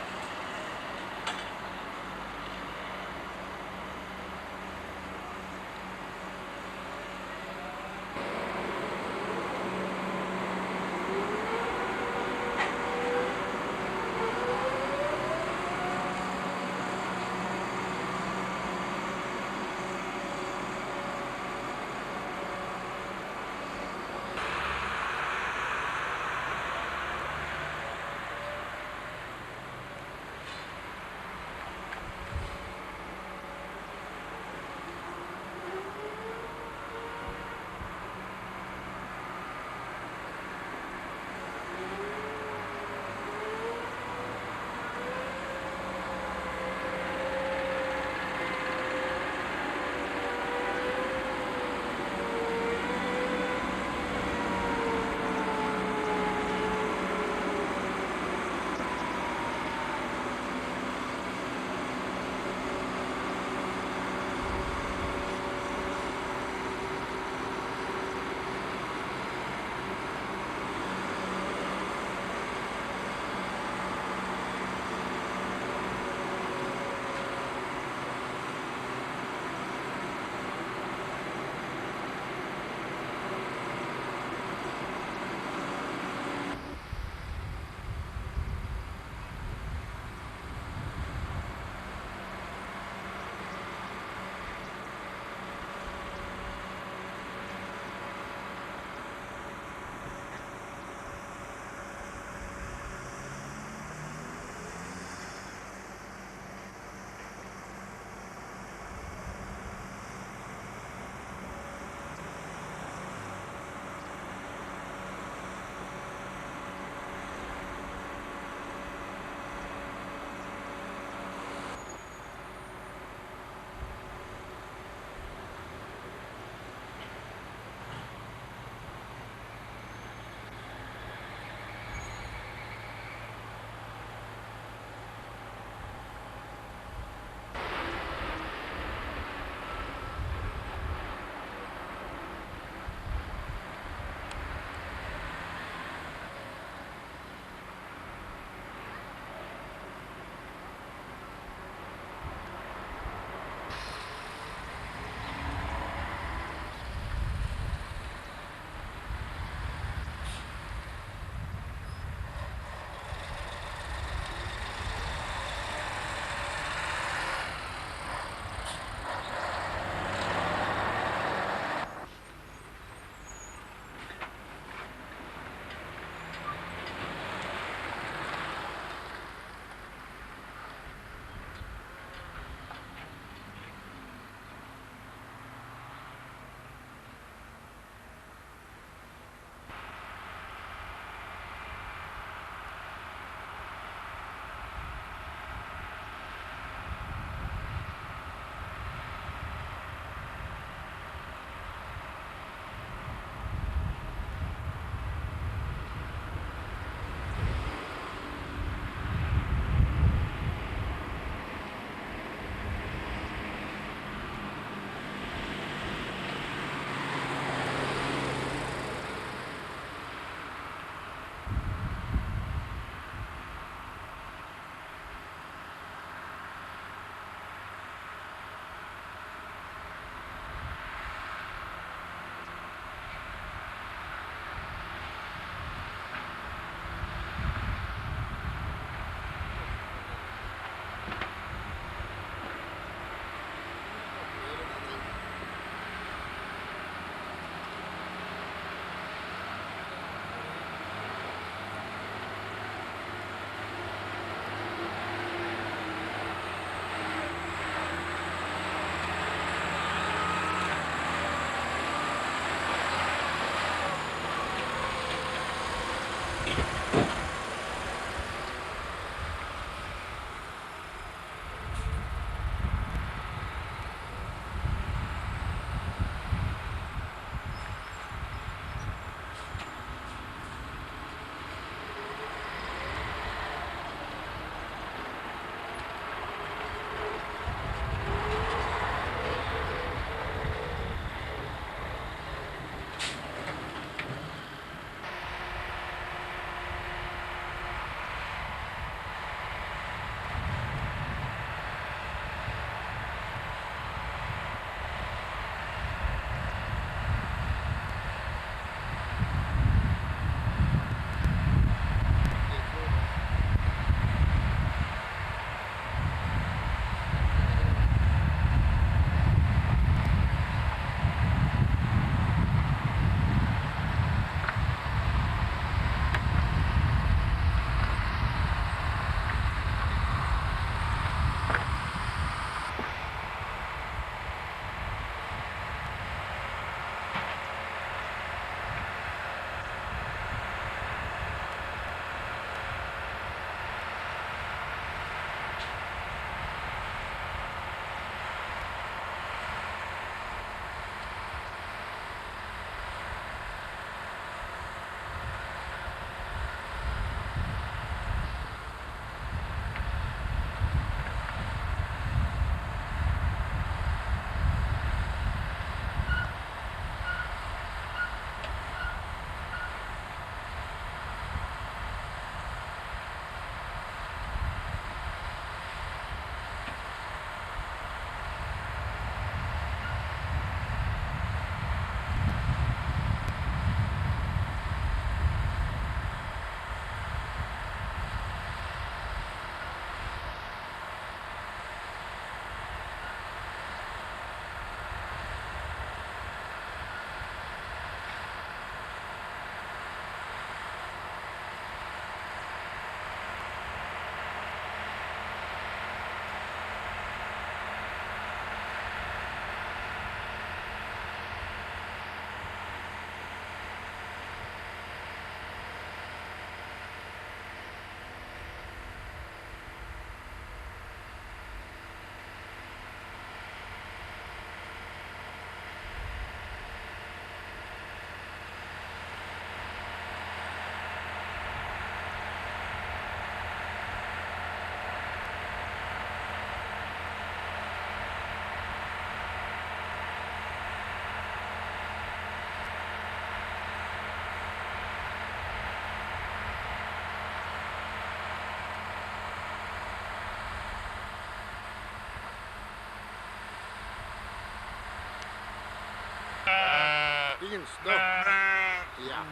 Jens, toch? Ja.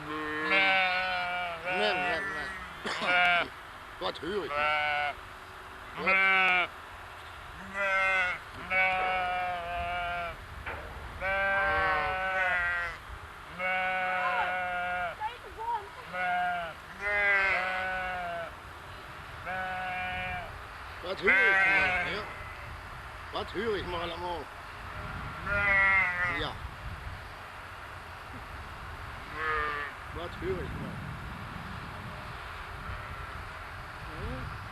Meh, meh, meh. Wat huur ich? Wat? Wat huur ich mer, ja? Wat huur ich mer allemaol? Ja. Wat huur ich mer? Hm?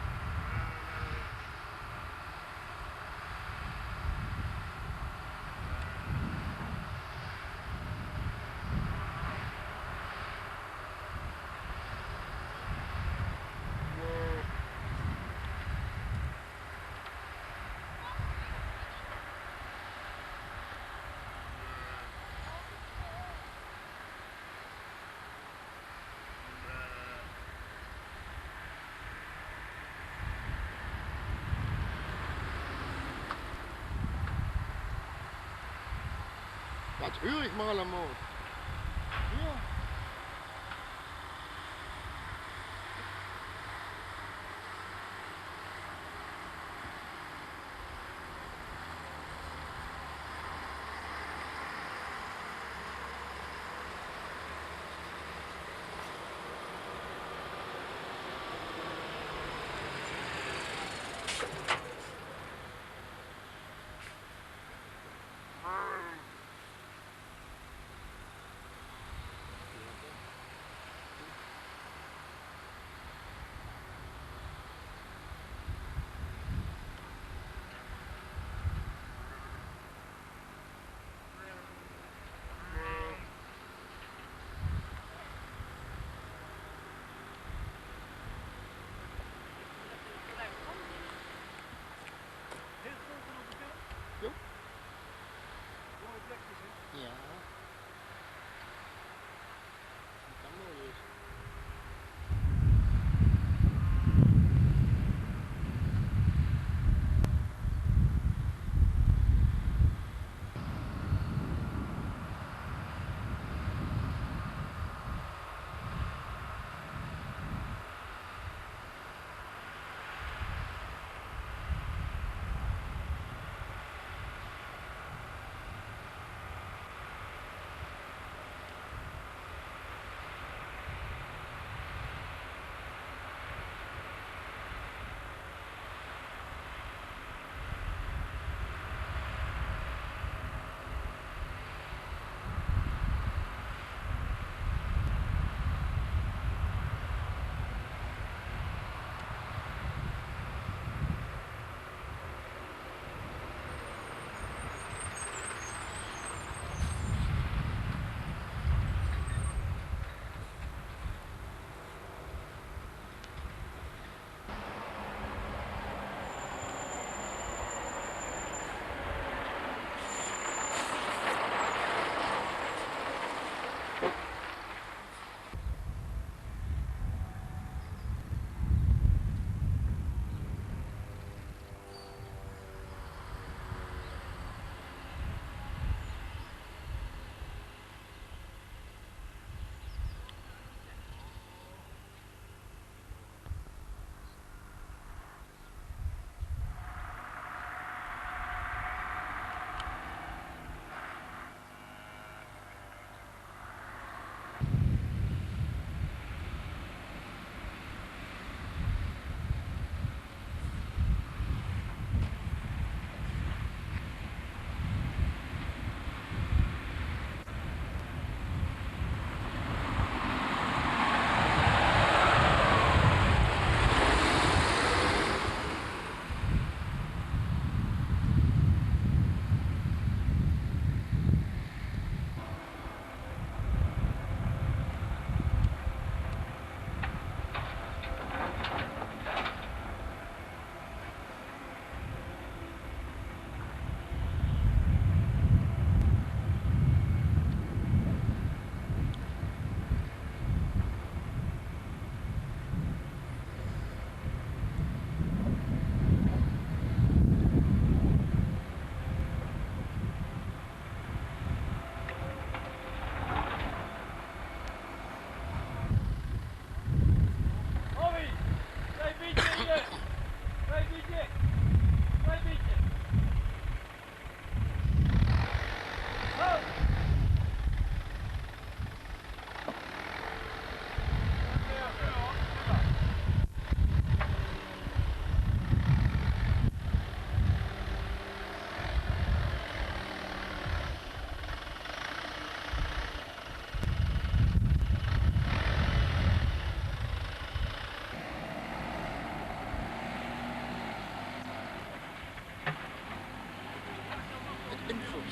Wat huur ich mer allemaol? Ja.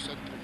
centrum.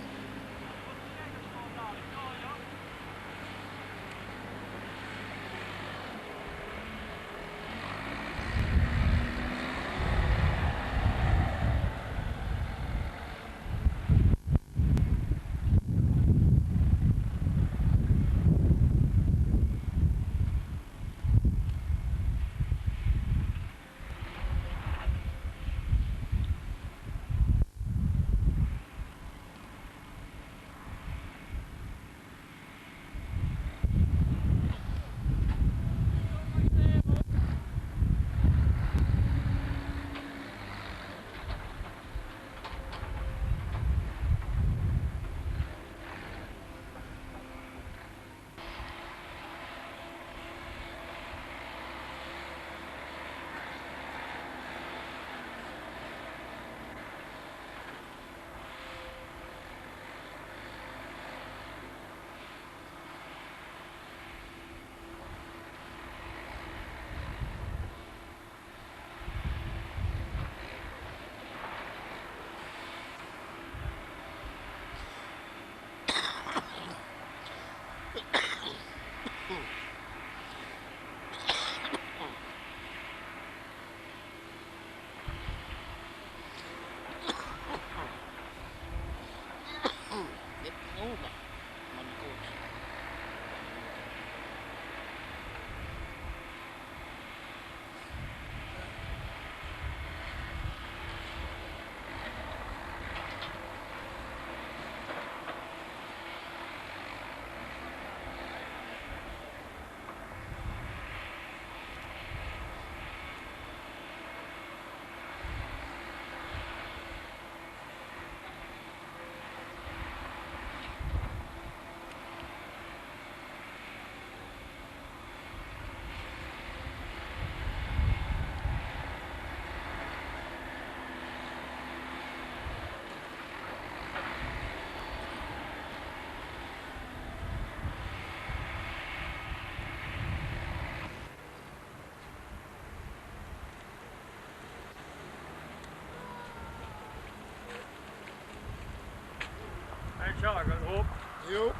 Hey, Sjaak, op. Jo.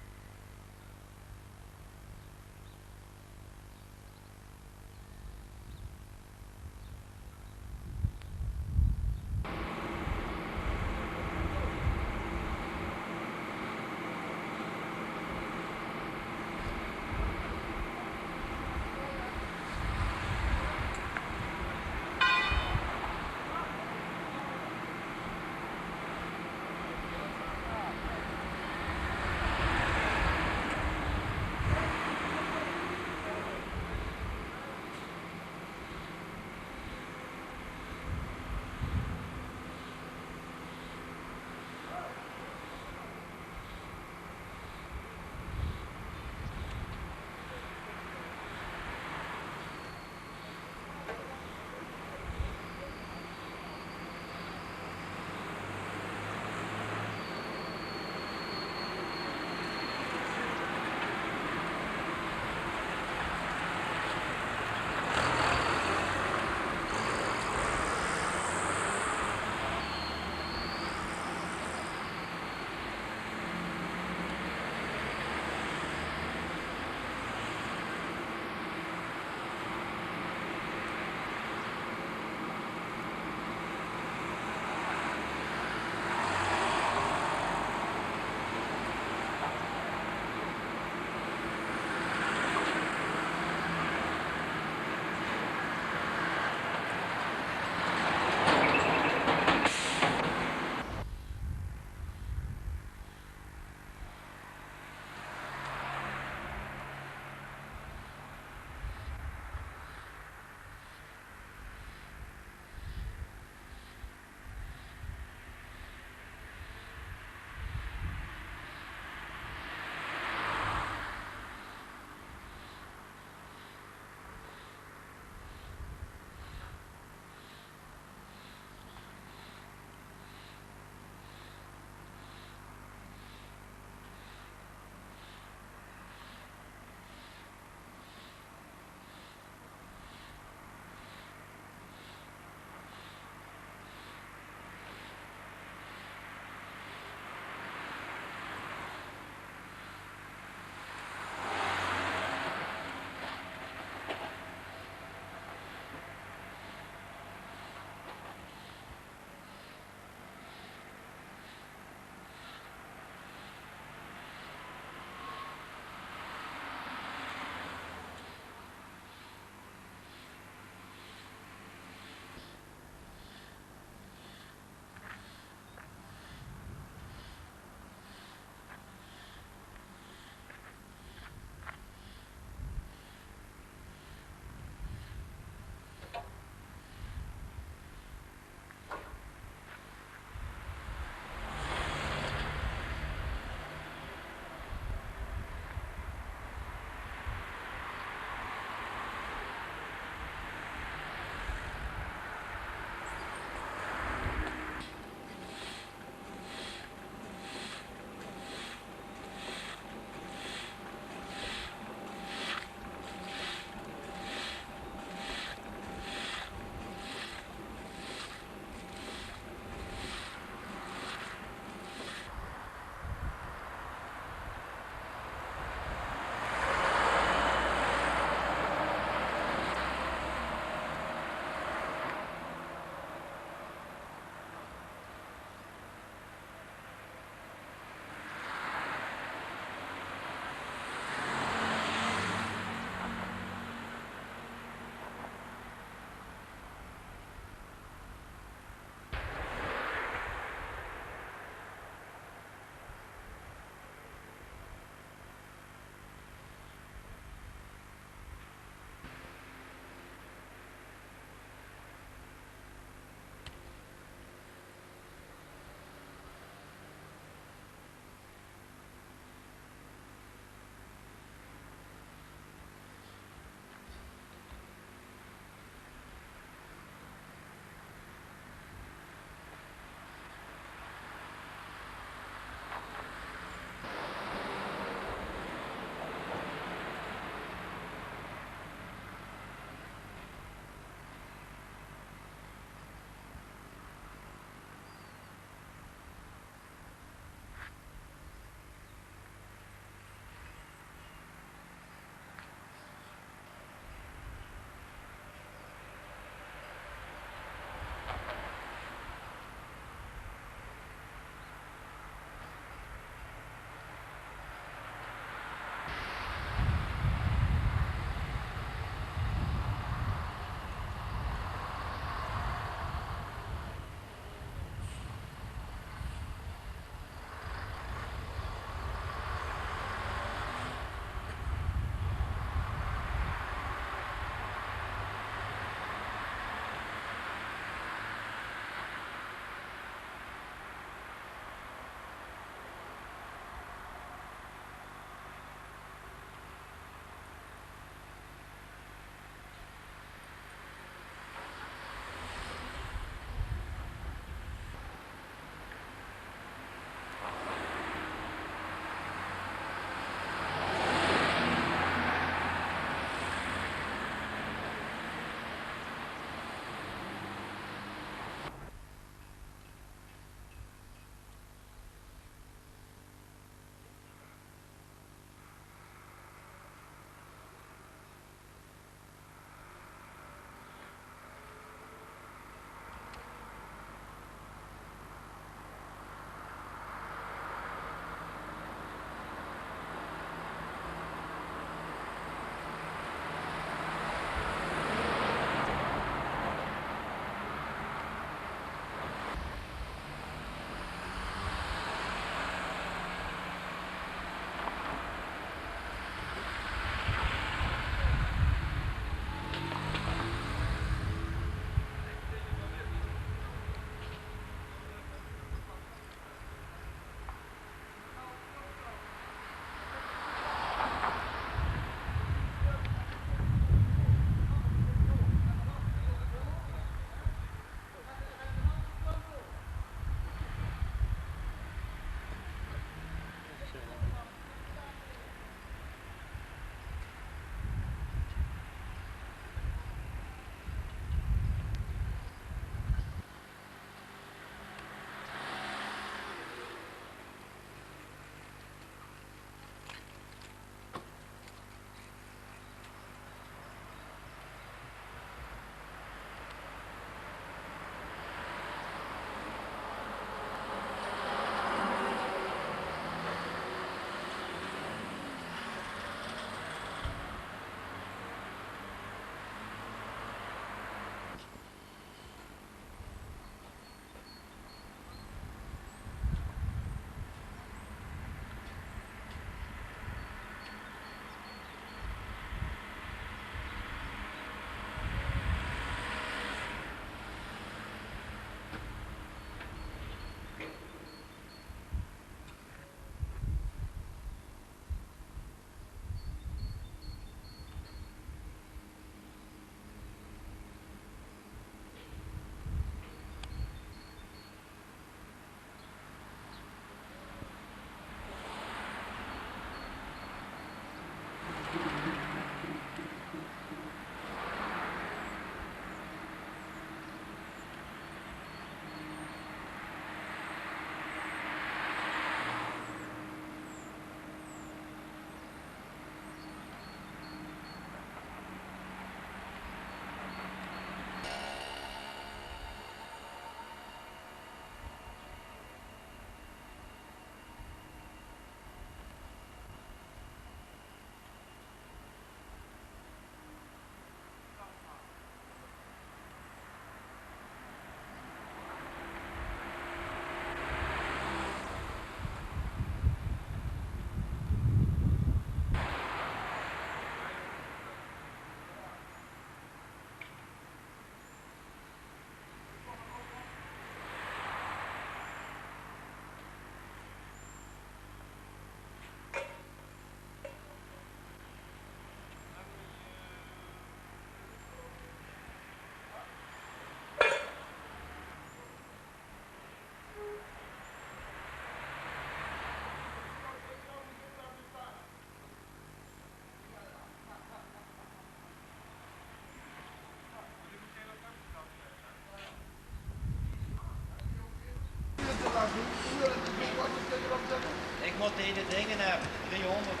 Ik moet deze dingen hebben, driehonderd.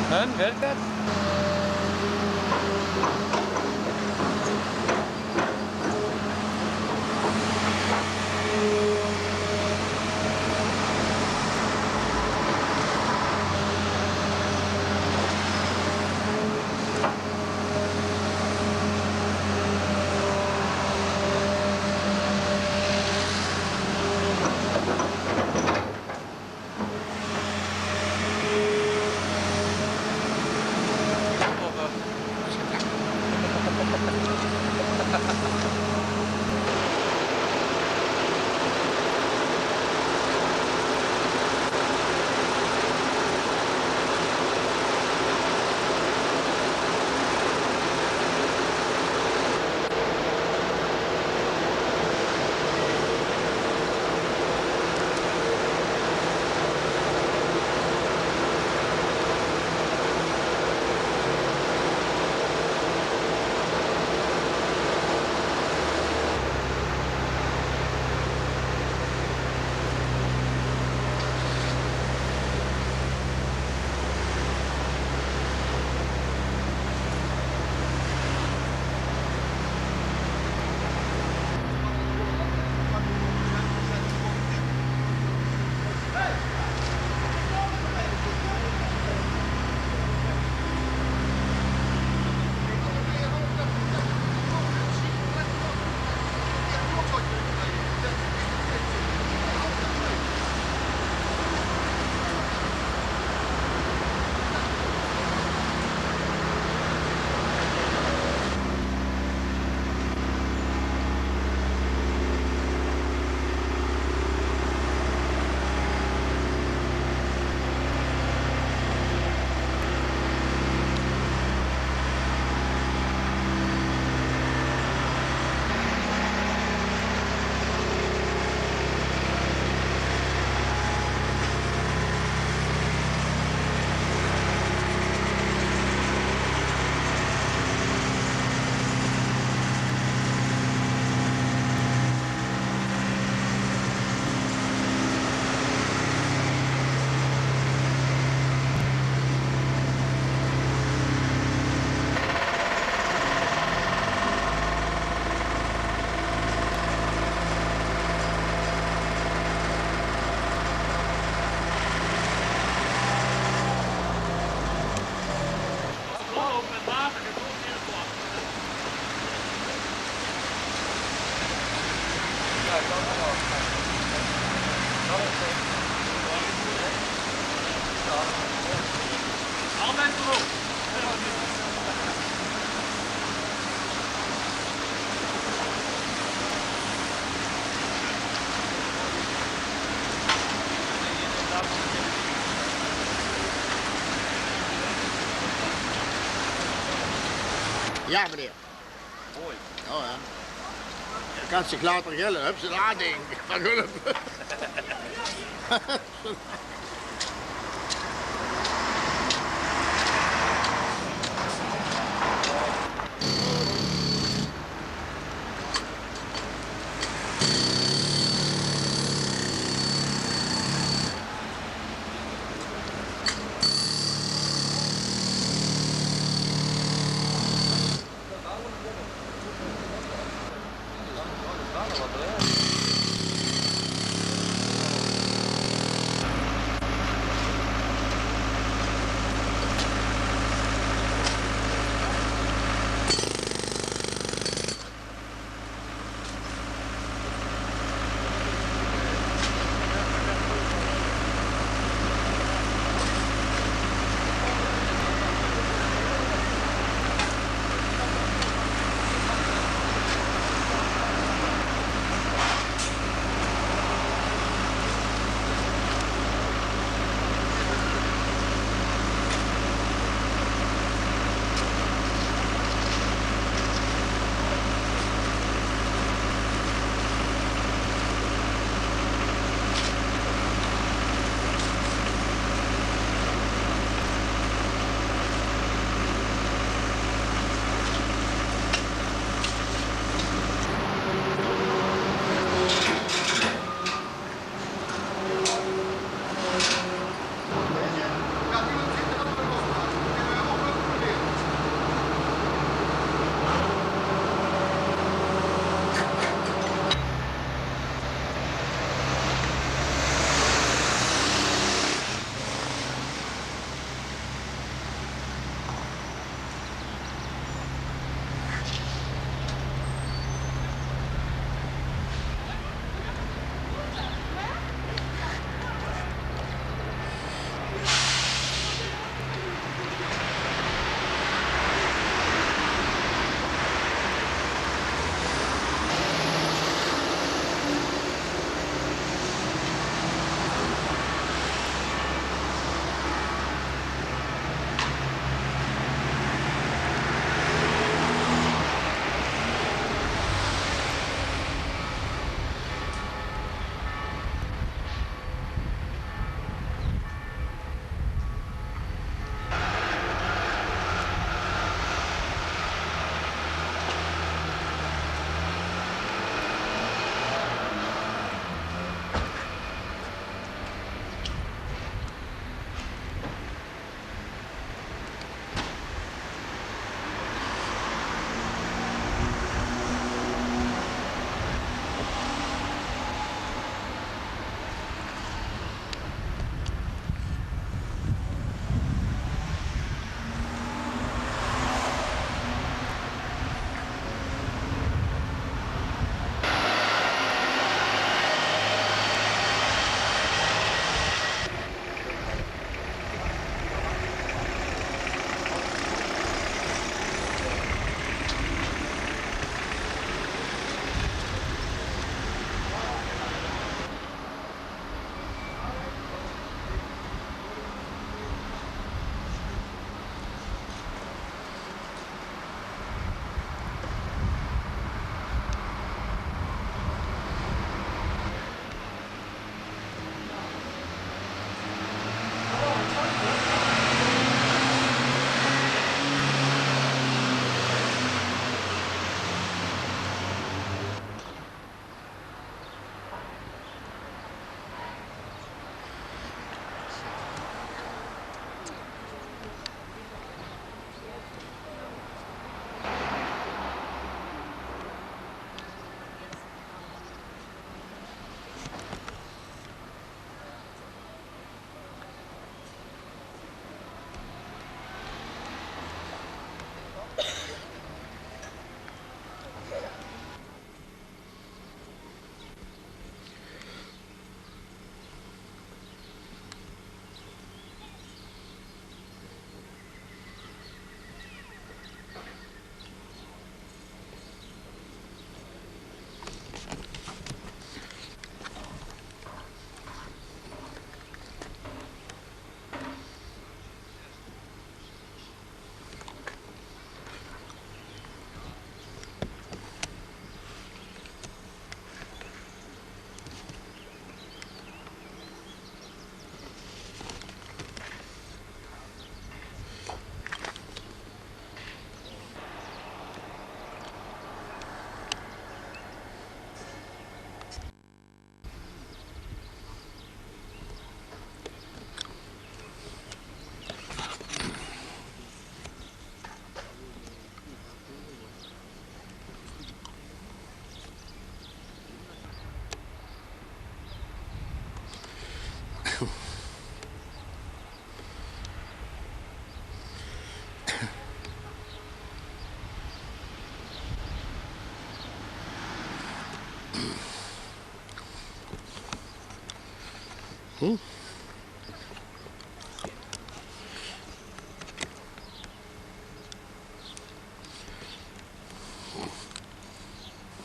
En, wèrk det? Ja, meneer. Mooi. Ja, ja. Dan kan ze later gillen. Hup, ze daar ding. Van hulp.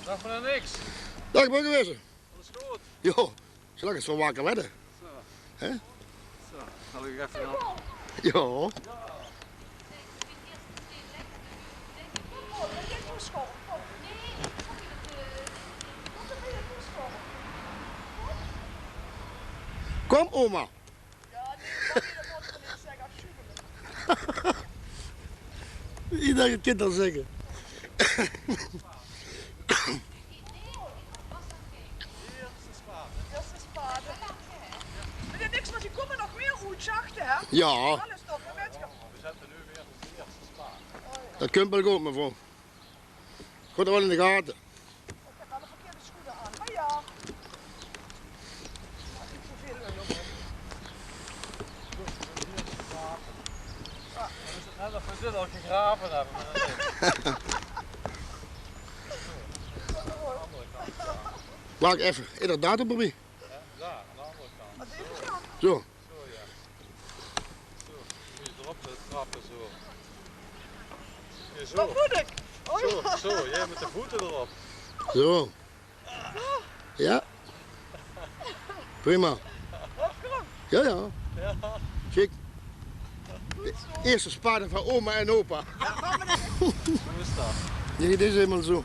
Daag meneer Nix. Daag burgemeester. Alles good? Jao, zoelang es v'r wakker weëde. Zo. Hè? Zo, zal ich effe aan. Jao. Kom, oma. Jao, nae, dat mót ich neet zègke, afschuwelijk. Ich dach, ich kin 't al zègke. Ierste spade. Meneer Nix, mer d'r kómme nog mieë oetsjachte, hè? Jao. Alles toch, mer wèt geer. Dat kump waal good, mevrouw. Good, waal in de gate. Ich höb waal de verkeerde sjoene aan. Mer jao. Neet te väöl lul op. Net of v'r dit al gegrave höbbe, mer dat is. Wach effe, is d'r datum d'rbie? Jao, dao, aan de anger kant. Zo. Zo, jao. Zo, mós se d'rop, eh, trappe, zo. Jao, zo. Wat mót ich? Oh, zo, jao. Zo, jao, mit de voete d'rop. Zo. Jao. Prima. Jao, jao. Jao. Sjiek. Good zo. Ierste spade van oma en opa. Jao, mer dat is... Zo is dat. Jao, dit is hielemaol zo.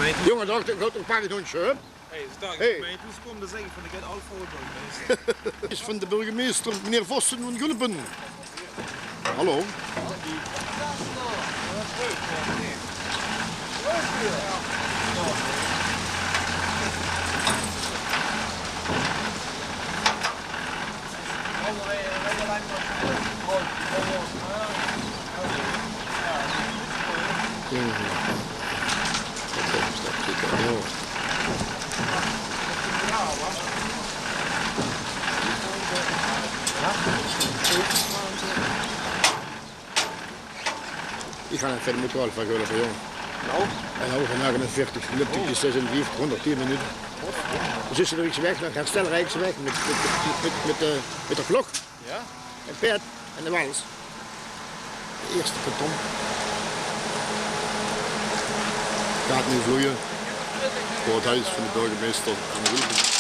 Jóng, dao, dao, dao, pak ich nog ein sjep. Hey, dank. Hey. Mer toen ze kómme zègke van, ich höb al veur de burgemeister. Is van de burgemeister, meneer Vossen van Gulpen. Hallo. Ich gaon effe mit de motor van Gulpen, jóng. Nou? En dan van negenenveertig, lóp ich zes en vief, hónderdtien minute. Dus is er iets weg, dan herstelrijksweg mit, mit, mit, mit, mit de, mit de klok. Ja? En paerd en de wals. De eerste peton. Gaat nu vloeie. Veur het huis van de burgemeister van Gulpen.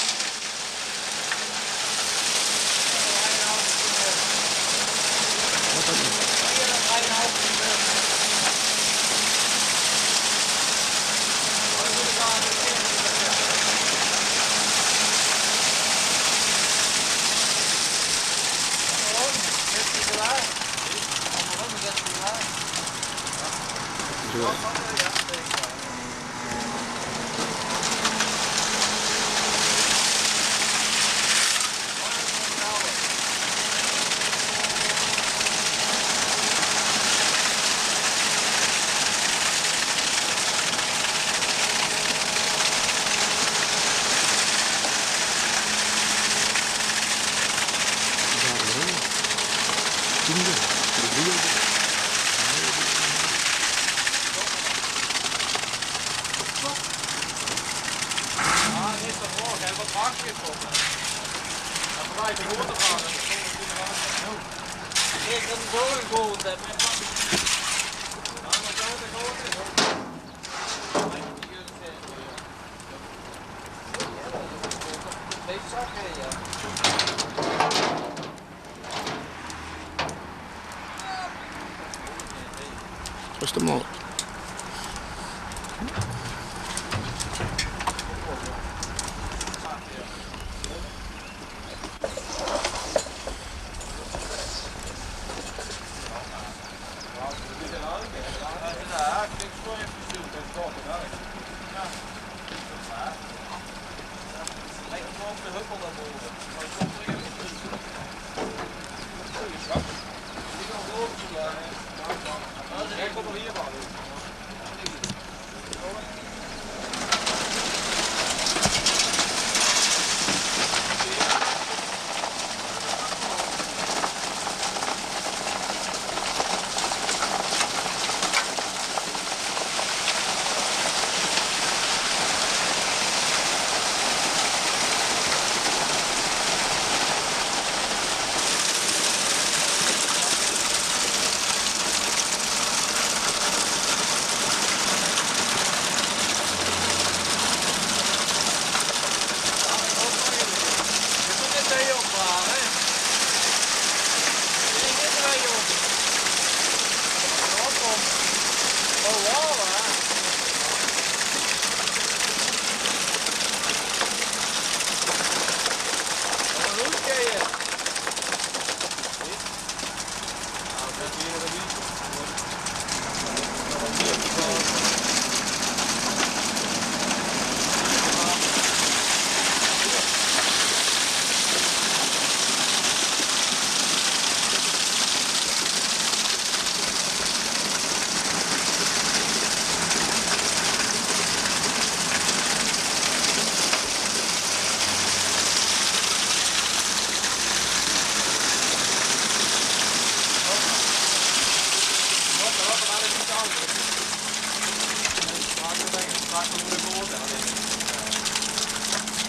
Wat is de maat?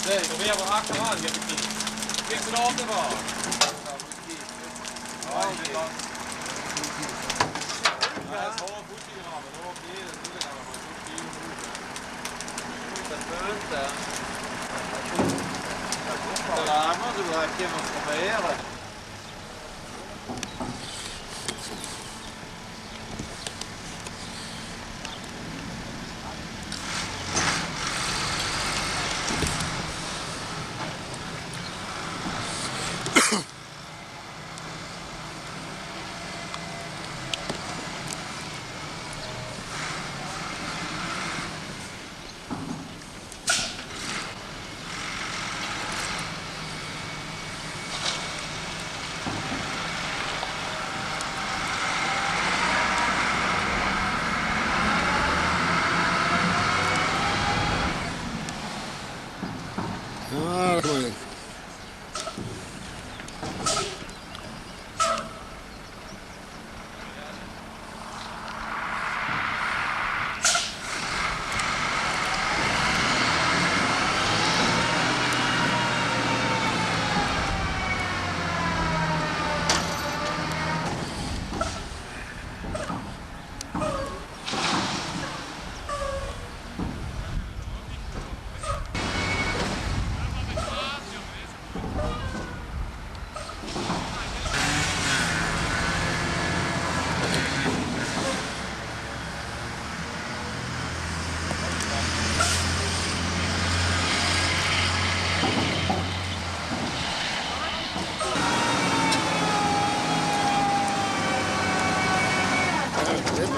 Nee, dan weer we achteraan, heb ik niet. Ik vind het altijd wel.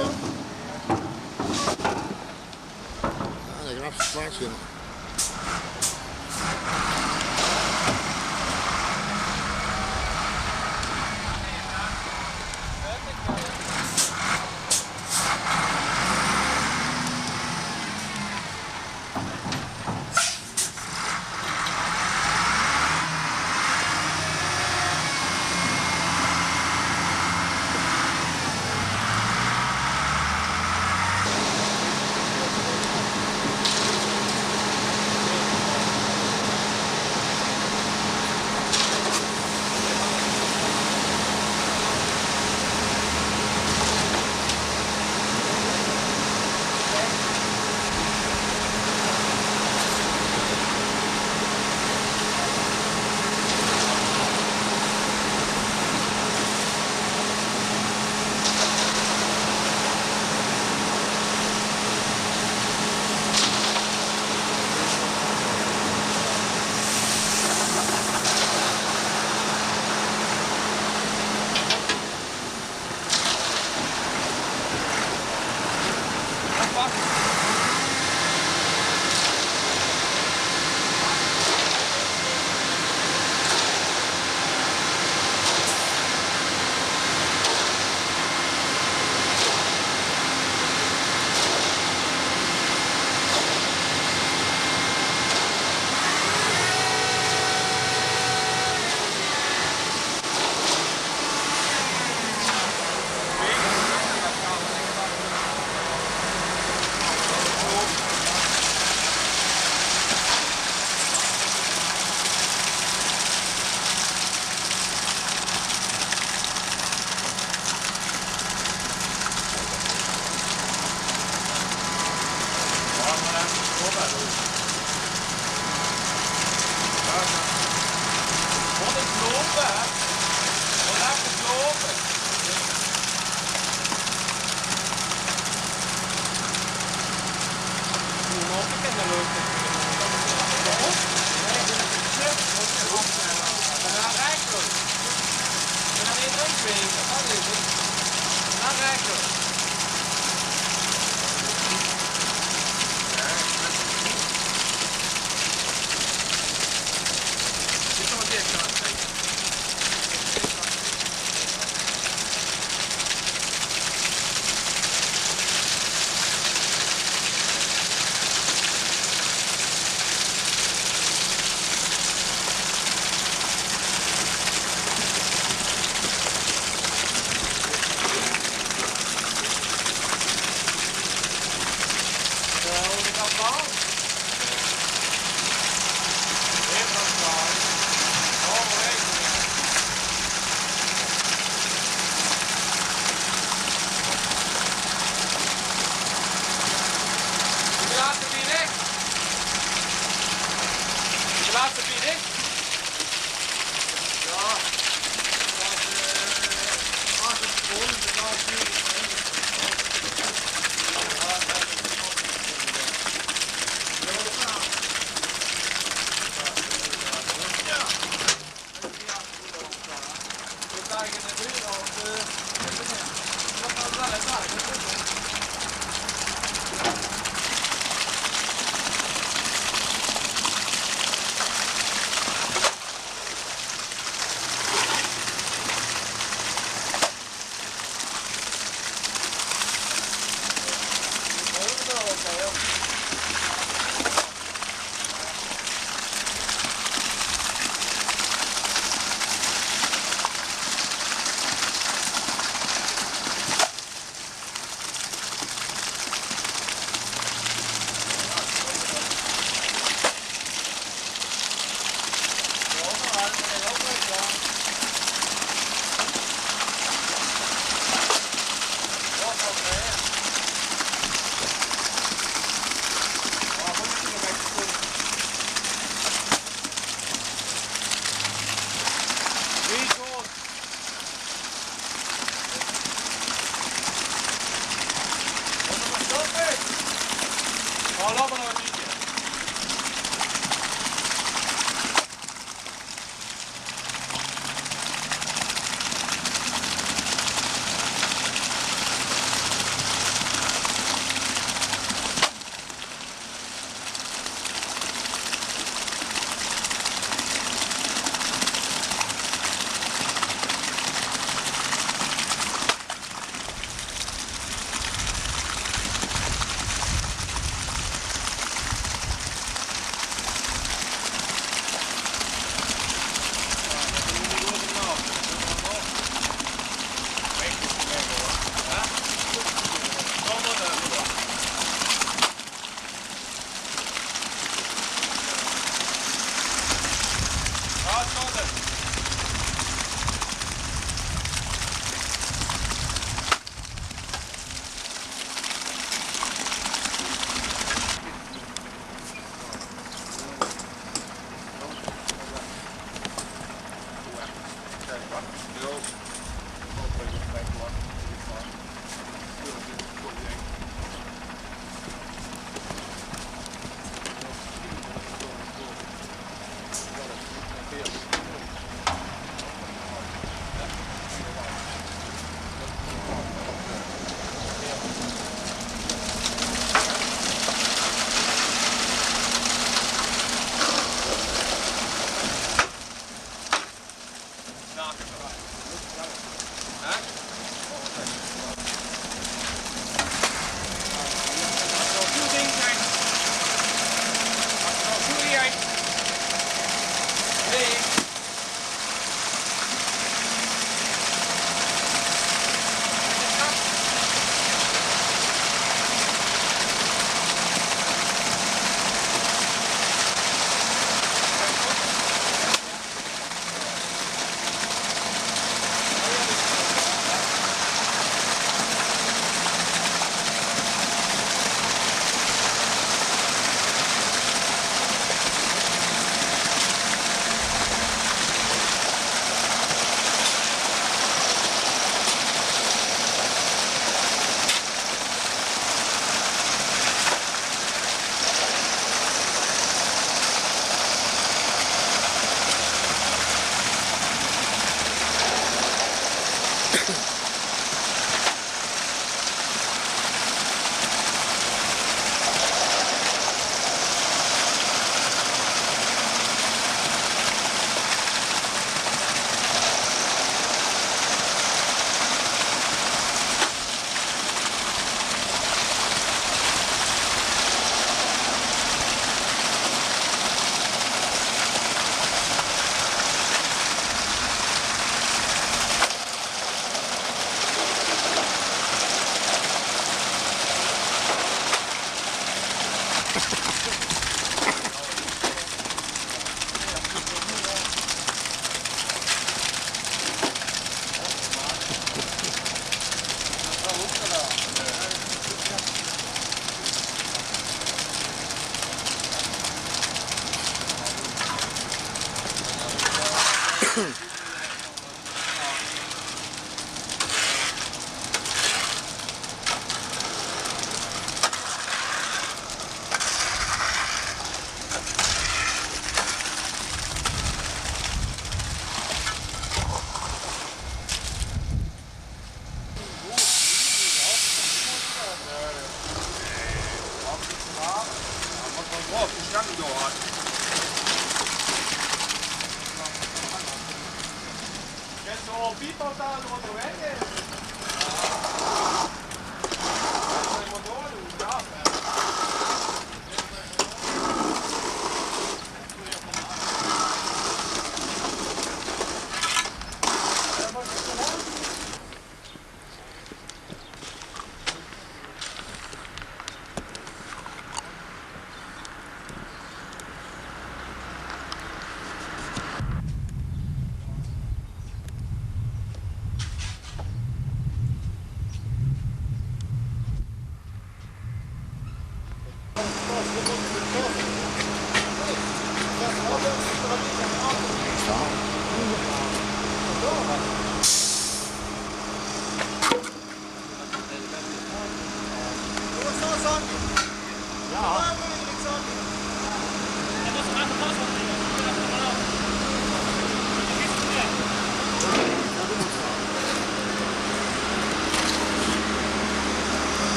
Ja, dan graaf ze plaats in.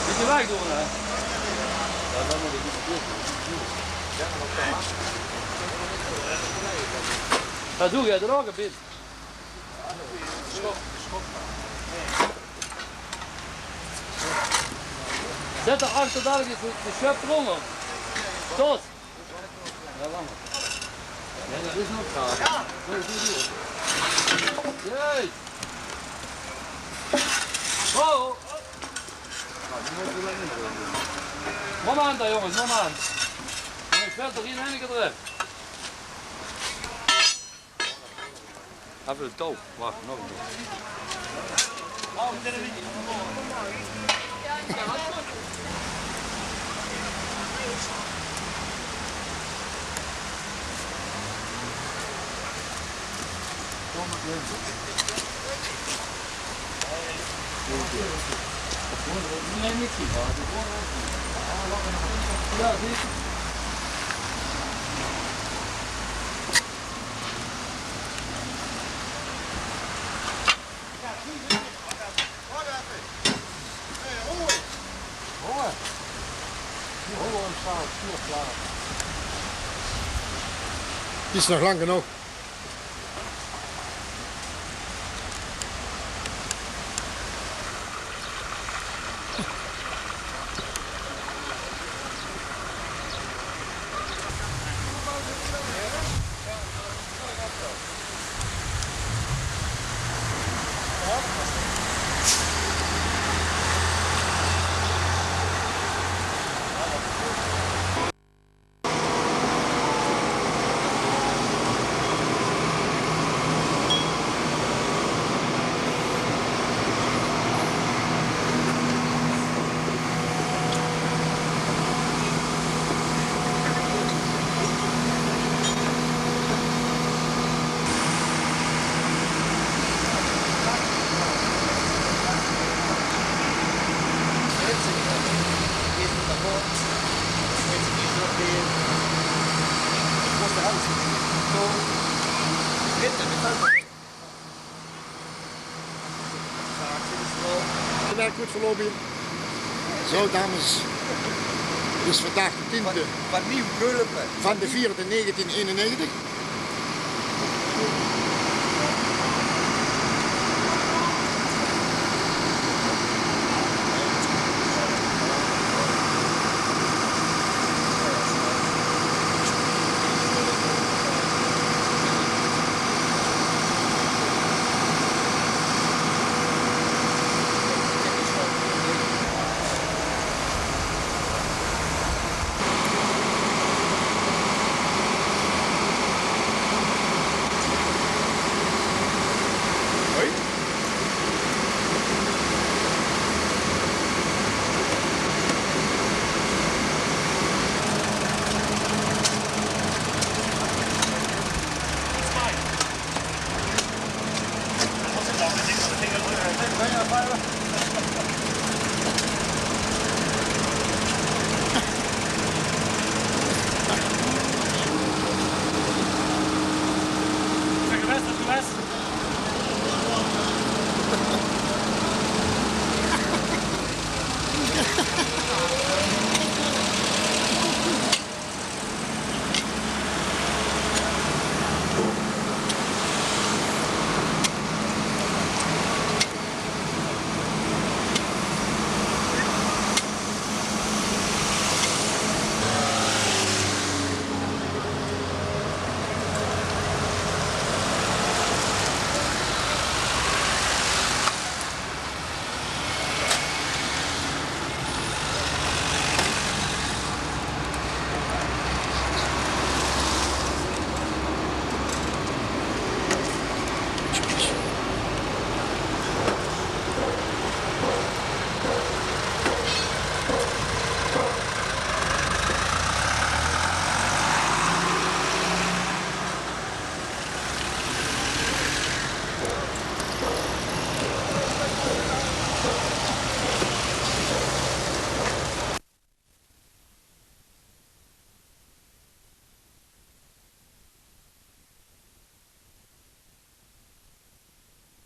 Bietje wegdoon, hè? Ja, dan mót ich iets doon. Ja, doe, ja, d'r ouch ein bietje. Zèt d'r achter dao de, de sjöp d'rónger. Tot. Ja, lang. Ja, dat is nog gaar. Jeet. Oh. Moment, hè, jónges, moment. Jónges, vèlt d'r ein en ein kier d'rin. Effe de touw. Wach, nog ein kier. Is nog lang genóg. Good verloop. Zo, dames. 't Is vandaag de tiende van de vierde negentien eenennegentig.